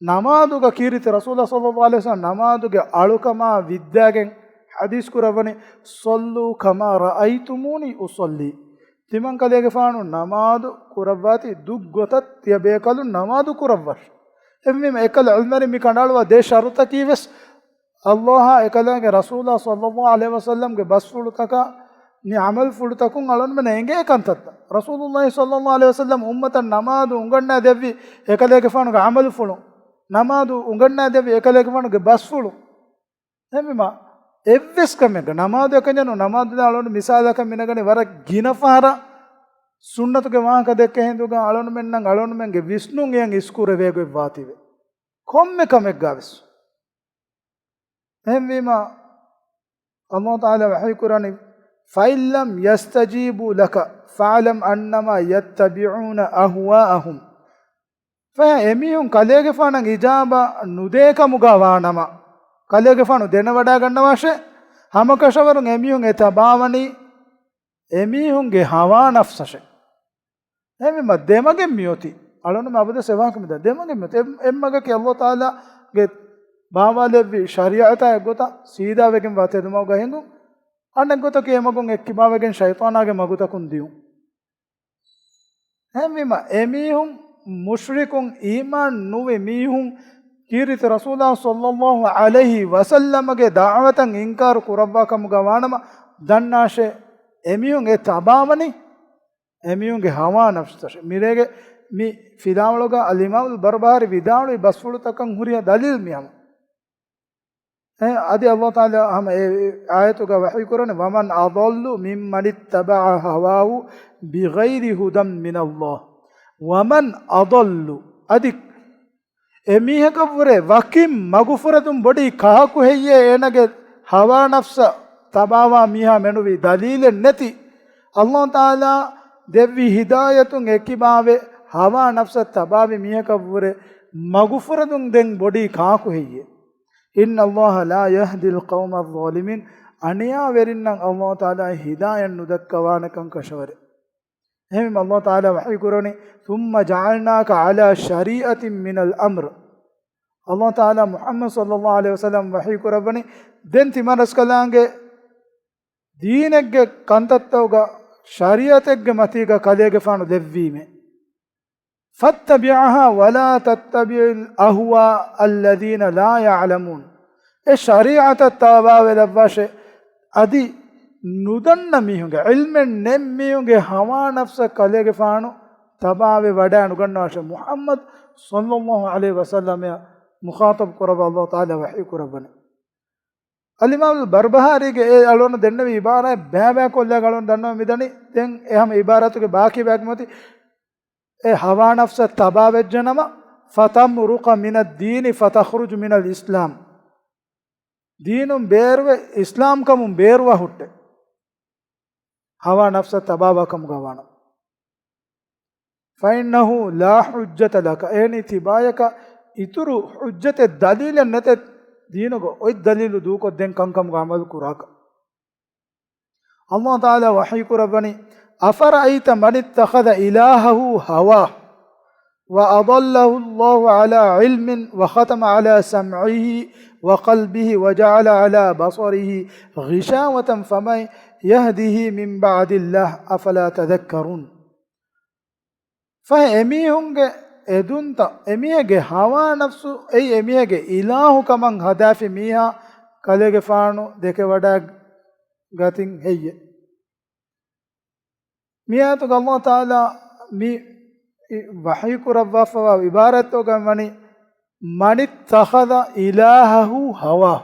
ނަމާދުގަ ކީރިތި ރަސޫލާ ޞައްލައްލާހު ޢަލައިހި ވަސައްލަމް ނަމާދުގެ އަޅުކަމާ ވިއްދާގެން ޙަދީޘް ކުރައްވަނީ، "صلوا كما رأيتموني أصلي." ތިމަން ކަލޭގެފާނު ނަމާދު ކުރައްވާތީ ދުށް ގޮތަށް ތިޔަބޭކަލުން ނަމާދު ކުރައްވާށި. އެހެންވީމަ އެކަލަ ޢިލްމުވެރިން މި ކަނޑައަޅުވާ ދެ ޝަރުޠަކީ ވެސް، ﷲ އާ އެކަލާގެ ރަސޫލާ ޞައްލައްލާހު ޢަލައިހި ވަސައްލަމްގެ ބަސްފުޅުތަކާ މި ޢަމަލުފުޅުތަކުން އަޅުންމެންނަށް އެނގޭ ކަންތައްތައް. ރަސޫލުﷲ ޞައްލައްލާހު ޢަލައިހި ވަސައްލަމް އުއްމަތަށް ނަމާދު އުނގަންނާދެއްވި އެކަލޭގެފާނުގެ ޢަމަލުފުޅުން، ނަމާދު އުނގަންނާދެއްވި އެކަލޭގެފާނުގެ ބަސްފުޅުން. އެހެންވީމަ، އެއްވެސް ކަމެއްގަ ނަމާދު އެކަންޏެއް ނޫން، ނަމާދު ދޭ އަޅުން މިސާލަކަށް މިނަގަނީ ވަރަށް ގިނަ ފަހަރަށް ސުންނަތުގެ ވާހަކަ ދެއްކޭ ހިނދުގަ އަޅުންމެންނަށް އަޅުންމެންގެ ވިސްނުން އެއަށް އިސްކުރެވޭ ގޮތް ވާތީވެ. ކޮންމެ ކަމެއްގަ ވެސް. އެހެންވީމަ، ﷲ ތަޢާލާ ވަޙީ ކުރަނީ، "فإن لم يستجيبوا لك فاعلم أنما يتبعون أهواءهم." ފަހެ އެމީހުން ކަލޭގެފާނަށް އިޖާބަ ނުދޭ ކަމުގަ ވާނަމަ، ކަލޭގެފާނު ދެނެވަޑައިގަންނަވާށޭ، ހަމަކަށަވަރުން އެމީހުން އެ ތަބާވަނީ އެމީހުންގެ ހަވާ ނަފްސަށޭ. އެހެންވީމަ ދެމަގެއް މިއޮތީ. އަޅުން މި އަބަދުވެސް އެ ވާހަކަ މިދާ ދެމަގެއް މިއޮތީ. އެ، އެއްމަގަކީ ﷲ ތަޢާލާގެ ބާވާލެއްވި ޝަރީޢަތާ އެއްގޮތަށް ސީދާވެގެންވާ ތެދުމަގުގަ ހިނގުން. އަނެއްގޮތަކީ އެމަގުން އެއްކިބާވެގެން ޝައިޠާނާގެ މަގުތަކުން ދިޔުން. އެހެންވީމަ އެމީހުން މުޝްރިކުން އީމާން ނުވި މީހުން ކީރިތި ރަސޫލާ ޞައްލައްލާހު ޢަލައިހި ވަސައްލަމަގެ ދަޢުވަތަށް އިންކާރު ކުރައްވާ ކަމުގަ ވާނަމަ ދަންނާށޭ، އެމީހުން އެ ތަބާވަނީ އެމީހުންގެ ހަވާ ނަފްސަށޭ. މިރޭގެ މި ފިލާވަޅުގަ އަލްއިމާމުލް ބަރުބަހާރީ ވިދާޅުވި ބަސްފުޅުތަކަށް ހުރިހާ ދަލީލް މިހަމަ. އެ، އަދި ﷲ ތަޢާލާ ހަމަ އެ އާޔަތުގަ ވަޙީ ކުރަނީ، "ومن أضل ممن اتبع هواه بغير هدى من الله." ومن أضل، އަދި އެމީހަކަށްވުރެ ވަކިން މަގުފުރެދުން ބޮޑީ ކާކު ހެއްޔޭ؟ އޭނަގެ ހަވާ ނަފްސަށް ތަބާވާ މީހާ މެނުވީ ދަލީލެއް ނެތި. ﷲ ތަޢާލާ ދެއްވި ހިދާޔަތުން އެކިބާވެ، ހަވާ ނަފްސަށް ތަބާވި މީހަކަށްވުރެ މަގުފުރެދުން ދެން ބޮޑީ ކާކު ހެއްޔޭ؟ إن الله لا يهدي القوم الظالمين. އަނިޔާވެރިންނަށް ﷲ ތަޢާލާ ހިދާޔަތް ނުދައްކަވާނެކަން ކަށަވަރެއް. އެހެންވީމަ ﷲ ތަޢާލާ ވަޙީ ކުރަނީ، "ثم جعلناك على شريعة من الأمر." ﷲ ތަޢާލާ މުޙައްމަދު ޞައްލައްލާހު ޢަލައިހި ވަސައްލަމް ވަޙީ ކުރައްވަނީ، ދެން ތިމަންރަސްކަލާނގެ ދީނެއްގެ ކަންތައްތަކުގަ ޝަރީޢަތެއްގެ މަތީގަ ކަލޭގެފާނު ލެއްވީމޭ. فاتبعها ولا تتبع أهواء الذين لا يعلمون. އެ ޝަރީޢަތަށް ތަބާވެލައްވާށޭ، އަދި ނުދަންނަ މީހުންގެ، ޢިލްމެއް ނެތް މީހުންގެ ހަވާ ނަފްސަށް ކަލޭގެފާނު ތަބާވެ ވަޑައިނުގަންނަވާށޭ. މުޙައްމަދު ޞައްލައްލާހު ޢަލައިހި ވަސައްލަމައަށް މުޚާޠަބު ކުރައްވާ ﷲ ތަޢާލާ ވަޙީ ކުރައްވަނީ. އަލްއިމާމު ބަރުބަހާރީގެ އެ އަޅުން ދެންނެވި ޢިބާރާތް ބައިބައިކޮށްލާ އަޅުން ދަންނަވަން މިދަނީ. ދެން އެ ހަމަ ޢިބާރާތުގެ ބާކީ ބަޔަކު މިއޮތީ، އެ ހަވާ ނަފްސަށް ތަބާވެއްޖެނަމަ، فتمرق من الدين فتخرج من الإسلام. ދީނުން ބޭރުވެ، އިސްލާމްކަމުން ބޭރުވާ ހުއްޓޭ. ހަވާ ނަފްސަށް ތަބާވާ ކަމުގަ ވާނަމަ. فإنه لا حجة لك. އޭނީ ތިބާޔަކަށް އިތުރު ޙުއްޖަތެއް ދަލީލެއް ނެތޭ. ދީނުގަ އޮތް ދަލީލު ދޫކޮށްދޭން ކަންކަމުގަ ޢަމަލު ކުރާކަށް. ﷲ ތަޢާލާ ވަޙީ ކުރައްވަނީ، أفرأيت من اتخذ إلهه هواه وأضله الله على علم وختم على سمعه وقلبه وجعل على بصره غشاوة فمن يهده من بعد الله أفلا تذكرون. ފަހެ އެމީހުންގެ އެދުންތައް، އެމީހެއްގެ ހަވާ ނަފްސު އެއީ އެމީހެއްގެ އިލާހު ކަމަށް ހަދާފި މީހާ ކަލޭގެފާނު ދެކެވަޑައިގަތިން ހެއްޔެވެ؟ މި އާޔަތުގަ ﷲ ތަޢާލާ މި ވަޙީ ކުރައްވާފަވާ ޢިބާރަތްތަކުގަ ވަނީ، من اتخذ إلهه هواه.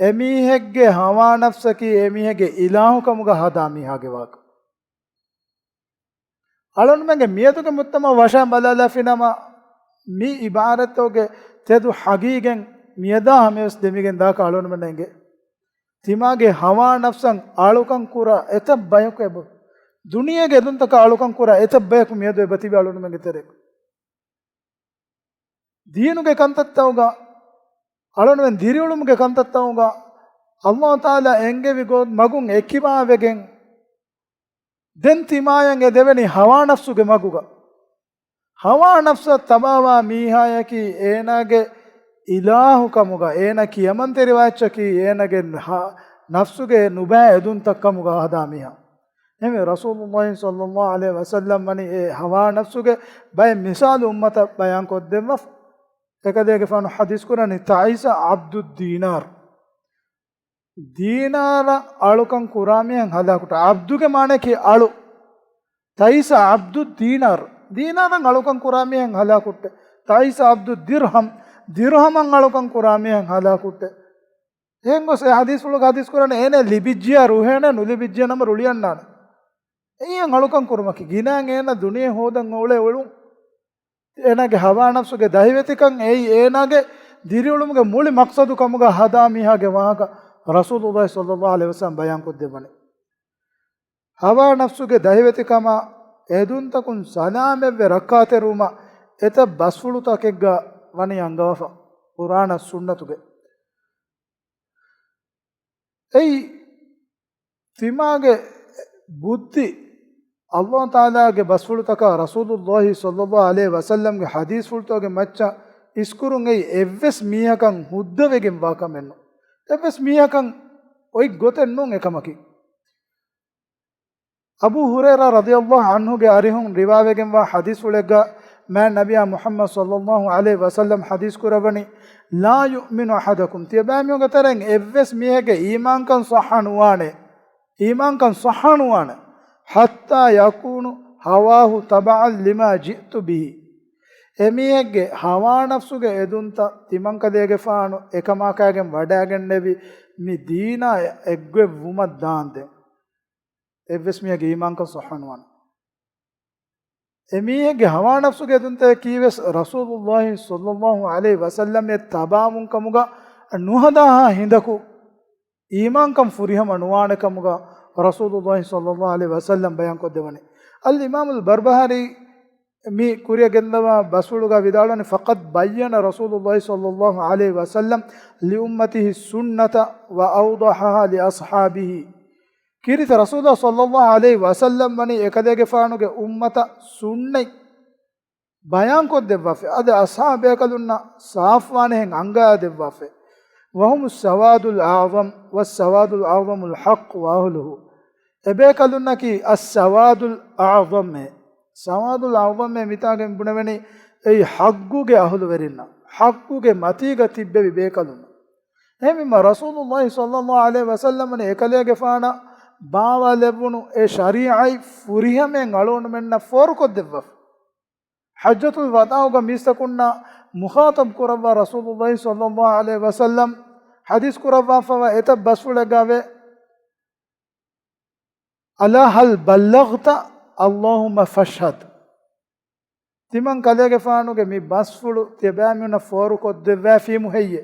އެމީހެއްގެ ހަވާ ނަފްސަކީ އެމީހެއްގެ އިލާހު ކަމުގަ ހަދާ މީހާގެ ވާހަކަ. އަޅުންމެންގެ މިއަދުގެ މުޖްތަމަޢު ވަށައި ބަލާލާފިނަމަ، މި ޢިބާރަތްތަކުގެ ތެދު ހަގީގަތް މިއަދާ ހަމަވެސް ދެމިގެން ދާކަށް އަޅުންމެންނަށް އެނގޭ. ތިމާގެ ހަވާ ނަފްސަށް އަޅުކަން ކުރާ އެތައް ބަޔަކު އެބަ، ދުނިޔޭގެ އެދުންތަކަށް އަޅުކަން ކުރާ އެތައް ބަޔަކު މިއަދު އެބަ ތިބި އަޅުންމެންގެ ތެރޭގަ. ދީނުގެ ކަންތައްތަކުގަ، އަޅުންމެން ދިރިއުޅުމުގެ ކަންތައްތަކުގަ، ﷲ ތަޢާލާ އެންގެވި ގޮ-، މަގުން އެކިބާވެގެން، ދެން ތިމާޔަށް އެ ދެވެނީ ހަވާ ނަފްސުގެ މަގުގަ. ހަވާ ނަފްސަށް ތަބާވާ މީހާޔަކީ އޭނާގެ އިލާހު ކަމުގަ، އޭނާ ކިޔަމަންތެރިވާ އެއްޗަކީ އޭނާގެ ހަ-، ނަފްސުގެ ނުބައި އެދުންތައް ކަމުގަ ހަދާ މީހާ. އެހެންވެ، ރަސޫލުﷲ ޞައްލަﷲ ޢަލައިހި ވަސައްލަމް ވަނީ އެ ހަވާ ނަފްސުގެ ބައެއް މިސާލު އުއްމަތަށް ބަޔާންކޮށްދެއްވާފަ. އެކަލޭގެފާނު ޙަދީޘް ކުރަނީ، ތަޢިސަ ޢަބްދުއްދީނާރު. ދީނާރަށް އަޅުކަން ކުރާ މީހެއް ހަލާކުވެއްޓޭ. ޢަބްދުގެ މާނައަކީ އަޅު. ތަޢިސަ ޢަބްދުއްދީނާރު. ދީނާރަށް އަޅުކަން ކުރާ މީހެއް ހަލާކުވެއްޓޭ. ތަޢިސަ ޢަބްދުއްދިރްހަމް. ދިރްހަމަށް އަޅުކަން ކުރާ މީހެއް ހަލާކުވެއްޓޭ. އެހެން ގޮސް އެ ޙަދީޘްފުޅުގަ ޙަދީޘް ކުރަނީ އޭނަ ލިބިއްޖިޔާ ރުހޭނެ، ނުލިބިއްޖިޔާ ނަމަ ރުޅިއަންނާނެ. އެއީ އަޅުކަން ކުރުމަކީ. ގިނައިން އޭނަ ދުނިޔެ ހޯދަން އުޅޭ އުޅުން. އޭނާގެ ހަވާ ނަފްސުގެ ދަހިވެތިކަން އެއީ އޭނާގެ ދިރިއުޅުމުގެ މުޅި މަޤްޞަދު ކަމުގަ ހަދާ މީހާގެ ވާހަކަ ރަސޫލުﷲ ޞައްލަﷲ ޢަލައިހި ވަސައްލަމް ބަޔާންކޮށްދެއްވަނީ. ހަވާ ނަފްސުގެ ދަހިވެތިކަމާ އެދުންތަކުން ސަލާމަތްވެ ރައްކާތެރިވުމަށް އެތައް ބަސްފުޅުތަކެއްގަ ވަނީ އަންގަވާފަ، ޤުރްއާނާ ސުންނަތުގެ. އެއީ، ތިމާގެ ބުއްދި ﷲ ތަޢާލާގެ ބަސްފުޅުތަކާ ރަސޫލުﷲ ޞައްލަﷲ ޢަލައިހި ވަސައްލަމްގެ ޙަދީޘްފުޅުތަކުގެ މައްޗަށް އިސްކުރުން އެއީ އެއްވެސް މީހަކަށް ހުއްދަވެގެން ވާކަމެއް ނޫން. އެއްވެސް މީހަކަށް އޮތް ގޮތެއް ނޫން އެކަމަކީ. އަބޫ ހުރައިރާ ރަޟިޔަﷲ ޢަންހުގެ އަރިހުން ރިވާވެގެންވާ ޙަދީޘްފުޅެއްގަ މާތް ނަބިއްޔާ މުޙައްމަދު ޞައްލަﷲ ޢަލައިހި ވަސައްލަމް ޙަދީޘް ކުރައްވަނީ، لا يؤمن أحدكم، ތިޔަބައިމީހުންގެ ތެރެއިން އެއްވެސް މީހެއްގެ އީމާންކަން ޞައްޙަ ނުވާނެ، އީމާންކަން ޞައްޙަ ނުވާނެ، حتى يكون هواه تبعا لما جئت به. އެމީހެއްގެ ހަވާ ނަފްސުގެ އެދުންތައް ތިމަންކަލޭގެފާނު އެކަމާކައިގެން ވަޑައިގެންނެވި މި ދީނާ އެއްގޮތް ވުމަށް ދާންދެން. އެއްވެސް މީހެއްގެ އީމާންކަން ޞައްޙަ ނުވާނެ. އެމީހެއްގެ ހަވާ ނަފްސުގެ އެދުންތަކަކީވެސް ރަސޫލުﷲ ޞައްލަﷲ ޢަލައިހި ވަސައްލަމަށް ތަބާވުން ކަމުގަ ނުހަދާހާ ހިނދަކު އީމާންކަން ފުރިހަމަ ނުވާނެ ކަމުގަ ރަސޫލުﷲ ޞައްލަﷲ ޢަލައިހި ވަސައްލަމް ބަޔާންކޮށްދެއްވަނީ. އަލްއިމާމުލް ބަރްބަހާރީ މި ކުރިއަށް ގެންދަވާ ބަސްފުޅުގަ ވިދާޅުވަނީ، فقد بين رسول الله صلى الله عليه وسلم لأمته السنة وأوضحها لأصحابه. ކީރިތި ރަސޫލާ ޞައްލަﷲ ޢަލައިހި ވަސައްލަމް ވަނީ އެކަލޭގެފާނުގެ އުއްމަތަށް ސުންނަތް ބަޔާންކޮށްދެއްވާފަ، އަދި އަޞްޙާބު ބޭކަލުންނަށް ސާފުވާނެހެން އަންގައިދެއްވާފަ. وهم السواد الأعظم والسواد الأعظم الحق وأهله. އެބޭކަލުންނަކީ السواد الأعظم، ސަވާދުލް އަޢުޡަމް މިތާގެން ބުނެވެނީ އެއީ ޙައްޤުގެ އަހުލުވެރިންނަށް، ޙައްޤުގެ މަތީގަ ތިއްބެވި ބޭކަލުންނަށް. އެހެންވީމަ ރަސޫލުﷲ ޞައްލަﷲ ޢަލައިހި ވަސައްލަމަށް އެކަލޭގެފާނަށް ބާވާލެއްވުނު އެ ޝަރީޢަތް ފުރިހަމައިން އަޅުގަނޑުމެންނަށް ފޯރުކޮށްދެއްވާފަ. ޙައްޖަތުލް ވަދާޢުގަ މީސްތަކުންނާ މުޚާޠަބް ކުރައްވާ ރަސޫލުﷲ ޞައްލަﷲ ޢަލައިހި ވަސައްލަމް ޙަދީޘް ކުރައްވާފަވާ އެތައް ބަސްފުޅެއްގައިވޭ، ألا هل بلغت؟ اللهم فاشهد. ތިމަން ކަލޭގެފާނުގެ މި ބަސްފުޅު ތިޔަބައިމީހުންނަށް ފޯރުކޮށްދެއްވައިފީމު ހެއްޔޭ؟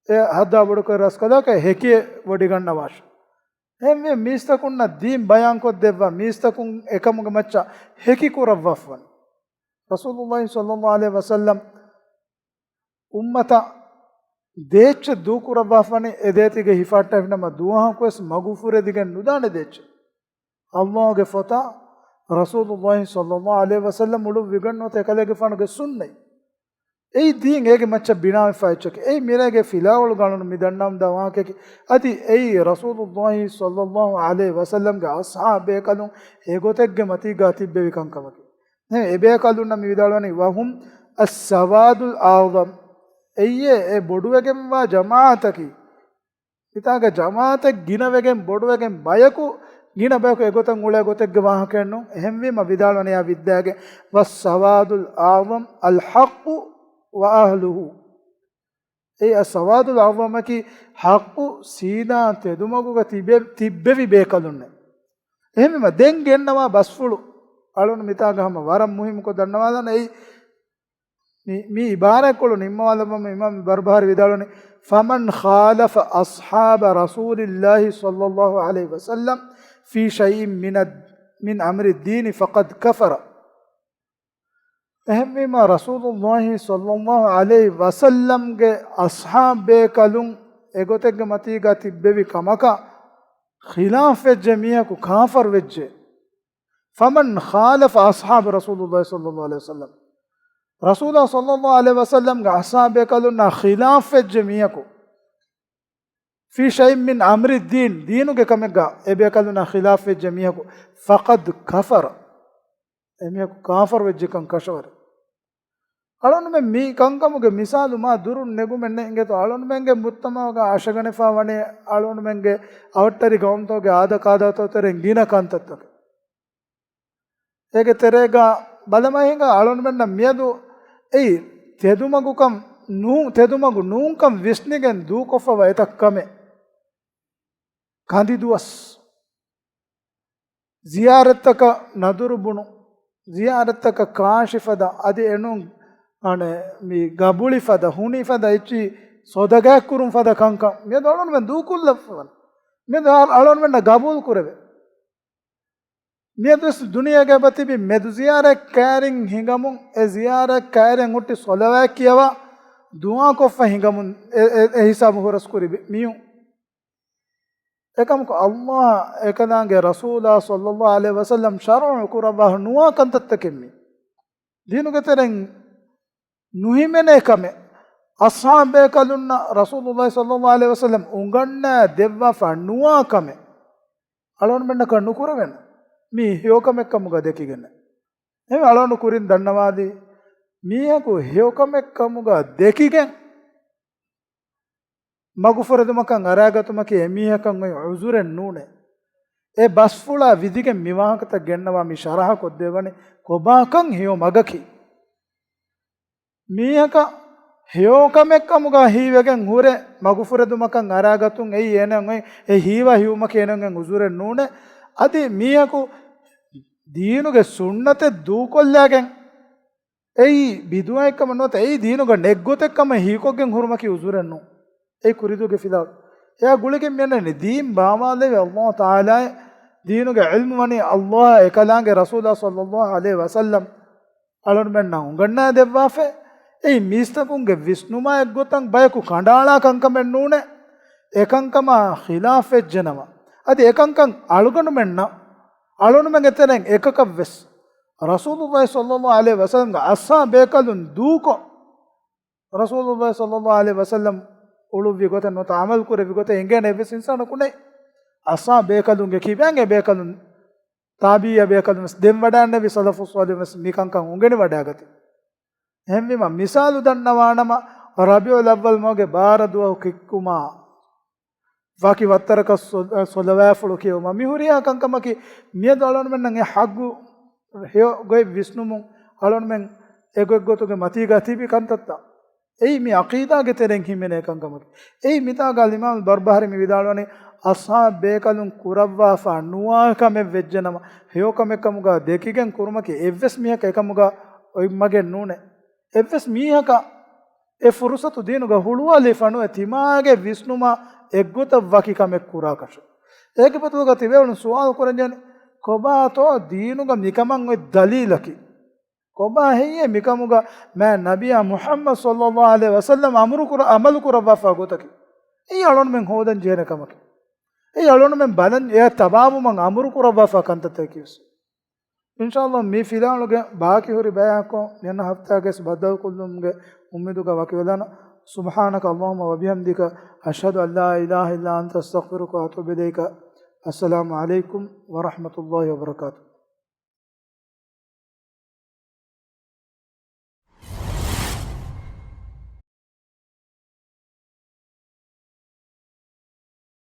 އެ ހައްދާ ބޮޑުކޮށް ރަސްކަލާކަށް ހެކި ވޮޑިގަންނަވާށި. އެހެންވެ މީސްތަކުންނަށް ދީން ބަޔާންކޮށްދެއްވާ މީސްތަކުން އެކަމުގެ މައްޗަށް ހެކި ކުރައްވާފަވަނީ. ރަސޫލުﷲ ޞައްލަﷲ ޢަލައިހި ވަސައްލަމް އުއްމަތަށް ދޭއްޗެއް ދޫކުރައްވާފަނި އެ ދޭތީގެ ހިފާއްޓާފިނަމަ ދުވަހަކުވެސް މަގުފުރެދިގެން ނުދާނެ ދޭއްޗެއް. އައްލާހުގެ ފޮތާ ރަސޫލުއްލާހި ޞައްލައްލާހު ޢަލައިހި ވަސައްލަމް އުޅުއްވިގެން ނުވަތަ އެކަލޭގެފާނުގެ ސުންނަތް. އެއީ ދީން އޭގެ މައްޗަށް ބިނާވެފާ އެއްޗަކީ. އެއީ މިރޭގެ ފިލާވަޅުގަ އަޅުން މި ދަންނަވަމުންދާ ވާހަކައަކީ. އަދި އެއީ ރަސޫލުއްލާހި ޞައްލައްލާހު ޢަލައިހި ވަސައްލަމްގެ އަޞްޙާބޭކަލުން އެގޮތެއްގެ މަތީގަ ތިއްބެވި ކަންކަމަކީ. އެ ބޭކަލުންނަށް މި ވިދާޅުވަނީ، "وهم السواد الأعظم." އެއީ އެ ބޮޑުވެގެންވާ ޖަމާޢަތަކީ. މިތާގަ ޖަމާޢަތެއް ގިނަވެގެން ބޮޑުވެގެން ބަޔަކު، ގިނަ ބަޔަކު އެގޮތަށް އުޅޭ ގޮތެއްގެ ވާހަކައެއް ނޫން. އެހެންވީމަ ވިދާޅުވަނީ އާ ވިއްދާގެ، "والسواد الأعظم الحق وأهله." އެ އައްސަވާދުލް އަޢްޒަމަކީ ޙައްޤު ސީދާ ތެދުމަގުގަ ތިބެ-، ތިއްބެވި ބޭކަލުންނެއް. އެހެންވީމަ ދެން ގެންނަވާ ބަސްފުޅު އަޅުން މިތާގަ ހަމަ ވަރަށް މުހިއްމުކޮށް ދަންނަވާލަން. އެއީ މި، މި އިބާރާތްކޮޅު ނިންމަވާލައްވަމުން އިމާމް ބަރުބަހާރީ ވިދާޅުވަނީ، "فمن خالف أصحاب رسول الله صلى الله عليه وسلم في شيء من الد-، من أمر الدين فقد كفر." އެހެންވީމަ، ރަސޫލުއްލާހި ޞައްލައްލާހު ޢަލައިހި ވަސައްލަމްގެ އަޞްޙާބޭކަލުން އެގޮތެއްގެ މަތީގަ ތިއްބެވި ކަމަކަށް ޚިލާފްވެއްޖެ މީހަކު ކާފަރުވެއްޖެ. فمن خالف أصحاب رسول الله صلى الله عليه وسلم. ރަސޫލާ ޞައްލައްލާހު ޢަލައިހި ވަސައްލަމްގެ އަޞްޙާބޭކަލުންނާ ޚިލާފްވެއްޖެ މީހަކު، في شيء من أمر الدين، ދީނުގެ ކަމެއްގަ އެބޭކަލުންނާ ޚިލާފްވެއްޖެ މީހަކު، فقد كفر، އެމީހަކު ކާފަރުވެއްޖެކަން ކަށަވަރެއް. އަޅުންމެން މި ކަންކަމުގެ މިސާލު މާ ދުރުން ނެގުމެއް ނެތް. އިނގޭތޯ އަޅުންމެންގެ މުޖްތަމަޢުގަ އަށަގަނެފާ ވަނީ އަޅުންމެންގެ އަވަށްޓެރި ގައުމުތަކުގެ އާދަ ކާދަތައް ތެރެއިން ގިނަ ކަންތައްތަކެއް. އޭގެ ތެރޭގަ ބަލަމާ ހިނގާ އަޅުންމެންނަށް މިއަދު އެއީ ތެދުމަގުކަން ނޫ-، ތެދުމަގު ނޫންކަން ވިސްނިގެން ދޫކޮށްފަވާ އެތައް ކަމެއް. ކަނދި ދުވަސް، ޒިޔާރަތްތަކަށް ނަދުރު ބުނުން، ޒިޔާރަތްތަކަށް ކާށި ފަދަ، އަދި އެނޫން އަނެއް މި ގަބުޅި ފަދަ، ހުނި ފަދަ އެއްޗި ސޮދަގާތް ކުރުން ފަދަ ކަންކަން މިއަދު އަޅުންމެން ދޫކޮށްލައްވަން. މިއަދު އަ-، އަޅުންމެންނަށް ގަބޫލު ކުރެވޭ. މިއަދުވެސް ދުނިޔޭގަ އެބަތިބި މެދު ޒިޔާރަތް ކައިރިން ހިނގަމުން، އެ ޒިޔާރަތް ކައިރިން ހުއްޓި ޞަލަވާތް ކިޔަވާ ދުޢާކޮށްފަ ހިނގަމުން އެ، އެ، އެ ހިސާބު ހުރަސްކުރި ބި-، މީހުން. އެކަމަކު އައްލާހް އެކަލާނގެ ރަސޫލާ ޞައްލައްލާހު ޢަލައިހި ވަސައްލަމް ޝަރުޢު ކުރައްވާ ނުވާ ކަންތައްތަކެއް މީ. ދީނުގެ ތެރެއިން ނުހިމެނޭ ކަމެއް، އަޞްޙާބޭކަލުންނަށް ރަސޫލުއްލާހި ޞައްލައްލާހު ޢަލައިހި ވަސައްލަމް އުނގަންނާ ދެއްވާފަ ނުވާ ކަމެއް އަޅުންމެންނަކަށް ނުކުރެވޭނެ. މީ ހެޔޮކަމެއްކަމުގަ ދެކިގެން. އެހެން އަޅުން ކުރިން ދަންނަވާލީ، މީހަކު ހެޔޮކަމެއްކަމުގަ ދެކިގެން މަގުފުރެދުމަކަށް އަރާގަތުމަކީ އެމީހަކަށް އޮތް ޢުޛުރެއް ނޫނޭ. އެ ބަސްފުޅާ ވިދިގެން މި ވާހަކަތައް ގެންނަވާ މި ޝަރަޙަ ކޮށްދެވަނީ ކޮބާކަން ހެޔޮ މަގަކީ. މީހަކަށް ހެޔޮކަމެއްކަމުގަ ހީވެގެން ހުރެ މަގުފުރެދުމަކަށް އަރާގަތުން އެއީ އޭނައަށް އޮތް، އެ ހީވާ ހިއްވުމަކީ އޭނައަށް އޮތް ޢުޛުރެއް ނޫނޭ. އަދި މީހަކު ދީނުގެ ސުންނަތެއް ދޫކޮށްލާގެން އެއީ ބިދުޢައެއްކަމަށް ނުވަތަ އެއީ ދީނުގަ ނެތް ގޮތެއްކަމަށް ހީކޮށްގެން ހުރުމަކީ ޢުޛުރެއް ނޫން. އެއީ ކުރިދޫގެ ފިލާވަޅު. އެއާ ގުޅިގެން މިއަންނަނީ ދީން ބާވާލެވި އައްލާހު ތަޢާލާއޭ. ދީނުގެ ޢިލްމު ވަނީ އައްލާހާ އެކަލާނގެ ރަސޫލާ ޞައްލައްލާހު ޢަލައިހި ވަސައްލަމް. އަޅުންމެންނަށް އުނގަންނާ ދެއްވާފަ. އެއީ މީސްތަކުންގެ ވިސްނުމާ އެއްގޮތަށް ބަޔަކު ކަނޑައަޅާ ކަންކަމެއް ނޫނޭ. އެކަންކަމާ ޚިލާފްވެއްޖެނަމަ، އަދި އެކަންކަން އަޅުގަނޑުމެންނަށް އަޅުންމެންގެ ތެރެއިން އެކަކަށްވެސް ރަސޫލުއްލާހި ޞައްލައްލާހު ޢަލައިހި ވަސައްލަމްގެ އަޞްޙާބޭކަލުން ދޫކޮށް، ރަސޫލުއްލާހި ޞައްލައްލާހު ޢަލައިހި ވަސައްލަމް އުޅުއްވި ގޮތަށް ނުވަތަ ޢަމަލު ކުރެއްވި ގޮތަށް އެނގޭނެ އެއްވެސް އިންސާނަކު ނެތް. އަޞްޙާބޭކަލުންގެ ކިބައިން އެބޭކަލުން، ތާބިޢީ އެބޭކަލުން ވެސް ދެން ވަޑައިގަންނެވި ސަލަފުއް ޞާލިޙުން ވެސް މިކަންކަން އުނގެނިވަޑައިގަތީ. އެހެންވީމަ، މިސާލު ދަންނަވާނަމަ، ރަބީޢުލް އައްވަލް މަހުގެ ބާރަ ދުވަހު ކެއްކުމާ، ވަކި ވައްތަރަކަށް ޞޮ-، ޞޮލަވާތްފުޅު ކިޔެވުމަށް މި ހުރިހާ ކަންކަމަކީ، މިއަދު އަޅުންމެންނަށް އެ ޙައްޤު ހެޔޮ ގޮތް ވިސްނުމުން އަޅުންމެން އެ ގޮތްގޮތުގެ މަތީގަ ތިބި ކަންތައްތައް. އެއީ މި ޢަޤީދާގެ ތެރެއިން ހިމެނޭ ކަންކަމަކީ. އެއީ މިތާގަ އަލްއިމާމު ބަރުބަހާރީ މި ވިދާޅުވަނީ، އަޞްޙާބޭކަލުން ކުރައްވާފަ ނުވާ ކަމެއް ވެއްޖެނަމަ، ހެޔޮކަމެއްކަމުގަ ދެކިގެން ކުރުމަކީ އެއްވެސް މީހަކަށް އެކަމުގަ އޮތް މަގެއް ނޫނޭ. އެއްވެސް މީހަކަށް އެ ފުރުޞަތު ދީނުގަ ހުޅުވާލެވިފަ ނުވޭ، ތިމާގެ ވިސްނުމާ އެއްގޮތަށް ވަކި ކަމެއް ކުރާކަށެއް. އޭގެ ފޮތުގަ ތިބޭފުޅުން ސުވާލު ކުރަންޖެހެނީ، ކޮބާތޯ ދީނުގަ މިކަމަށް އޮތް ދަލީލަކީ؟ ކޮބާ ހެއްޔޭ މިކަމުގަ މާތް ނަބިއްޔާ މުޙައްމަދު ޞައްލައްލާހު ޢަލައިހި ވަސައްލަމަ އަމުރު ކުރ-، ޢަމަލު ކުރައްވާފާ ގޮތަކީ؟ އެއީ އަޅުގަނޑުމެން ހޯދަން ޖެހޭނެ ކަމަކީ. އެއީ އަޅުގަނޑުމެން ބަލަން އެއަށް ތަބާވުމަށް އަމުރު ކުރައްވާފާ ކަންތައްތަކަކީ ވެސް. އިންޝާﷲ މި ފިލާވަޅުގެ ބާކީ ހުރި ބަޔާކޮށް މިއަންނަ ހަފްތާގެ ވެސް ބައްދަލުކޮށްލުމުގެ އުއްމީދުގަ ވަކިވެލާނަން. سبحانك اللهم وبحمدك، أشهد أن لا إله إلا أنت، أستغفرك وأتوب إليك. السلام عليكم ورحمة الله وبركاته.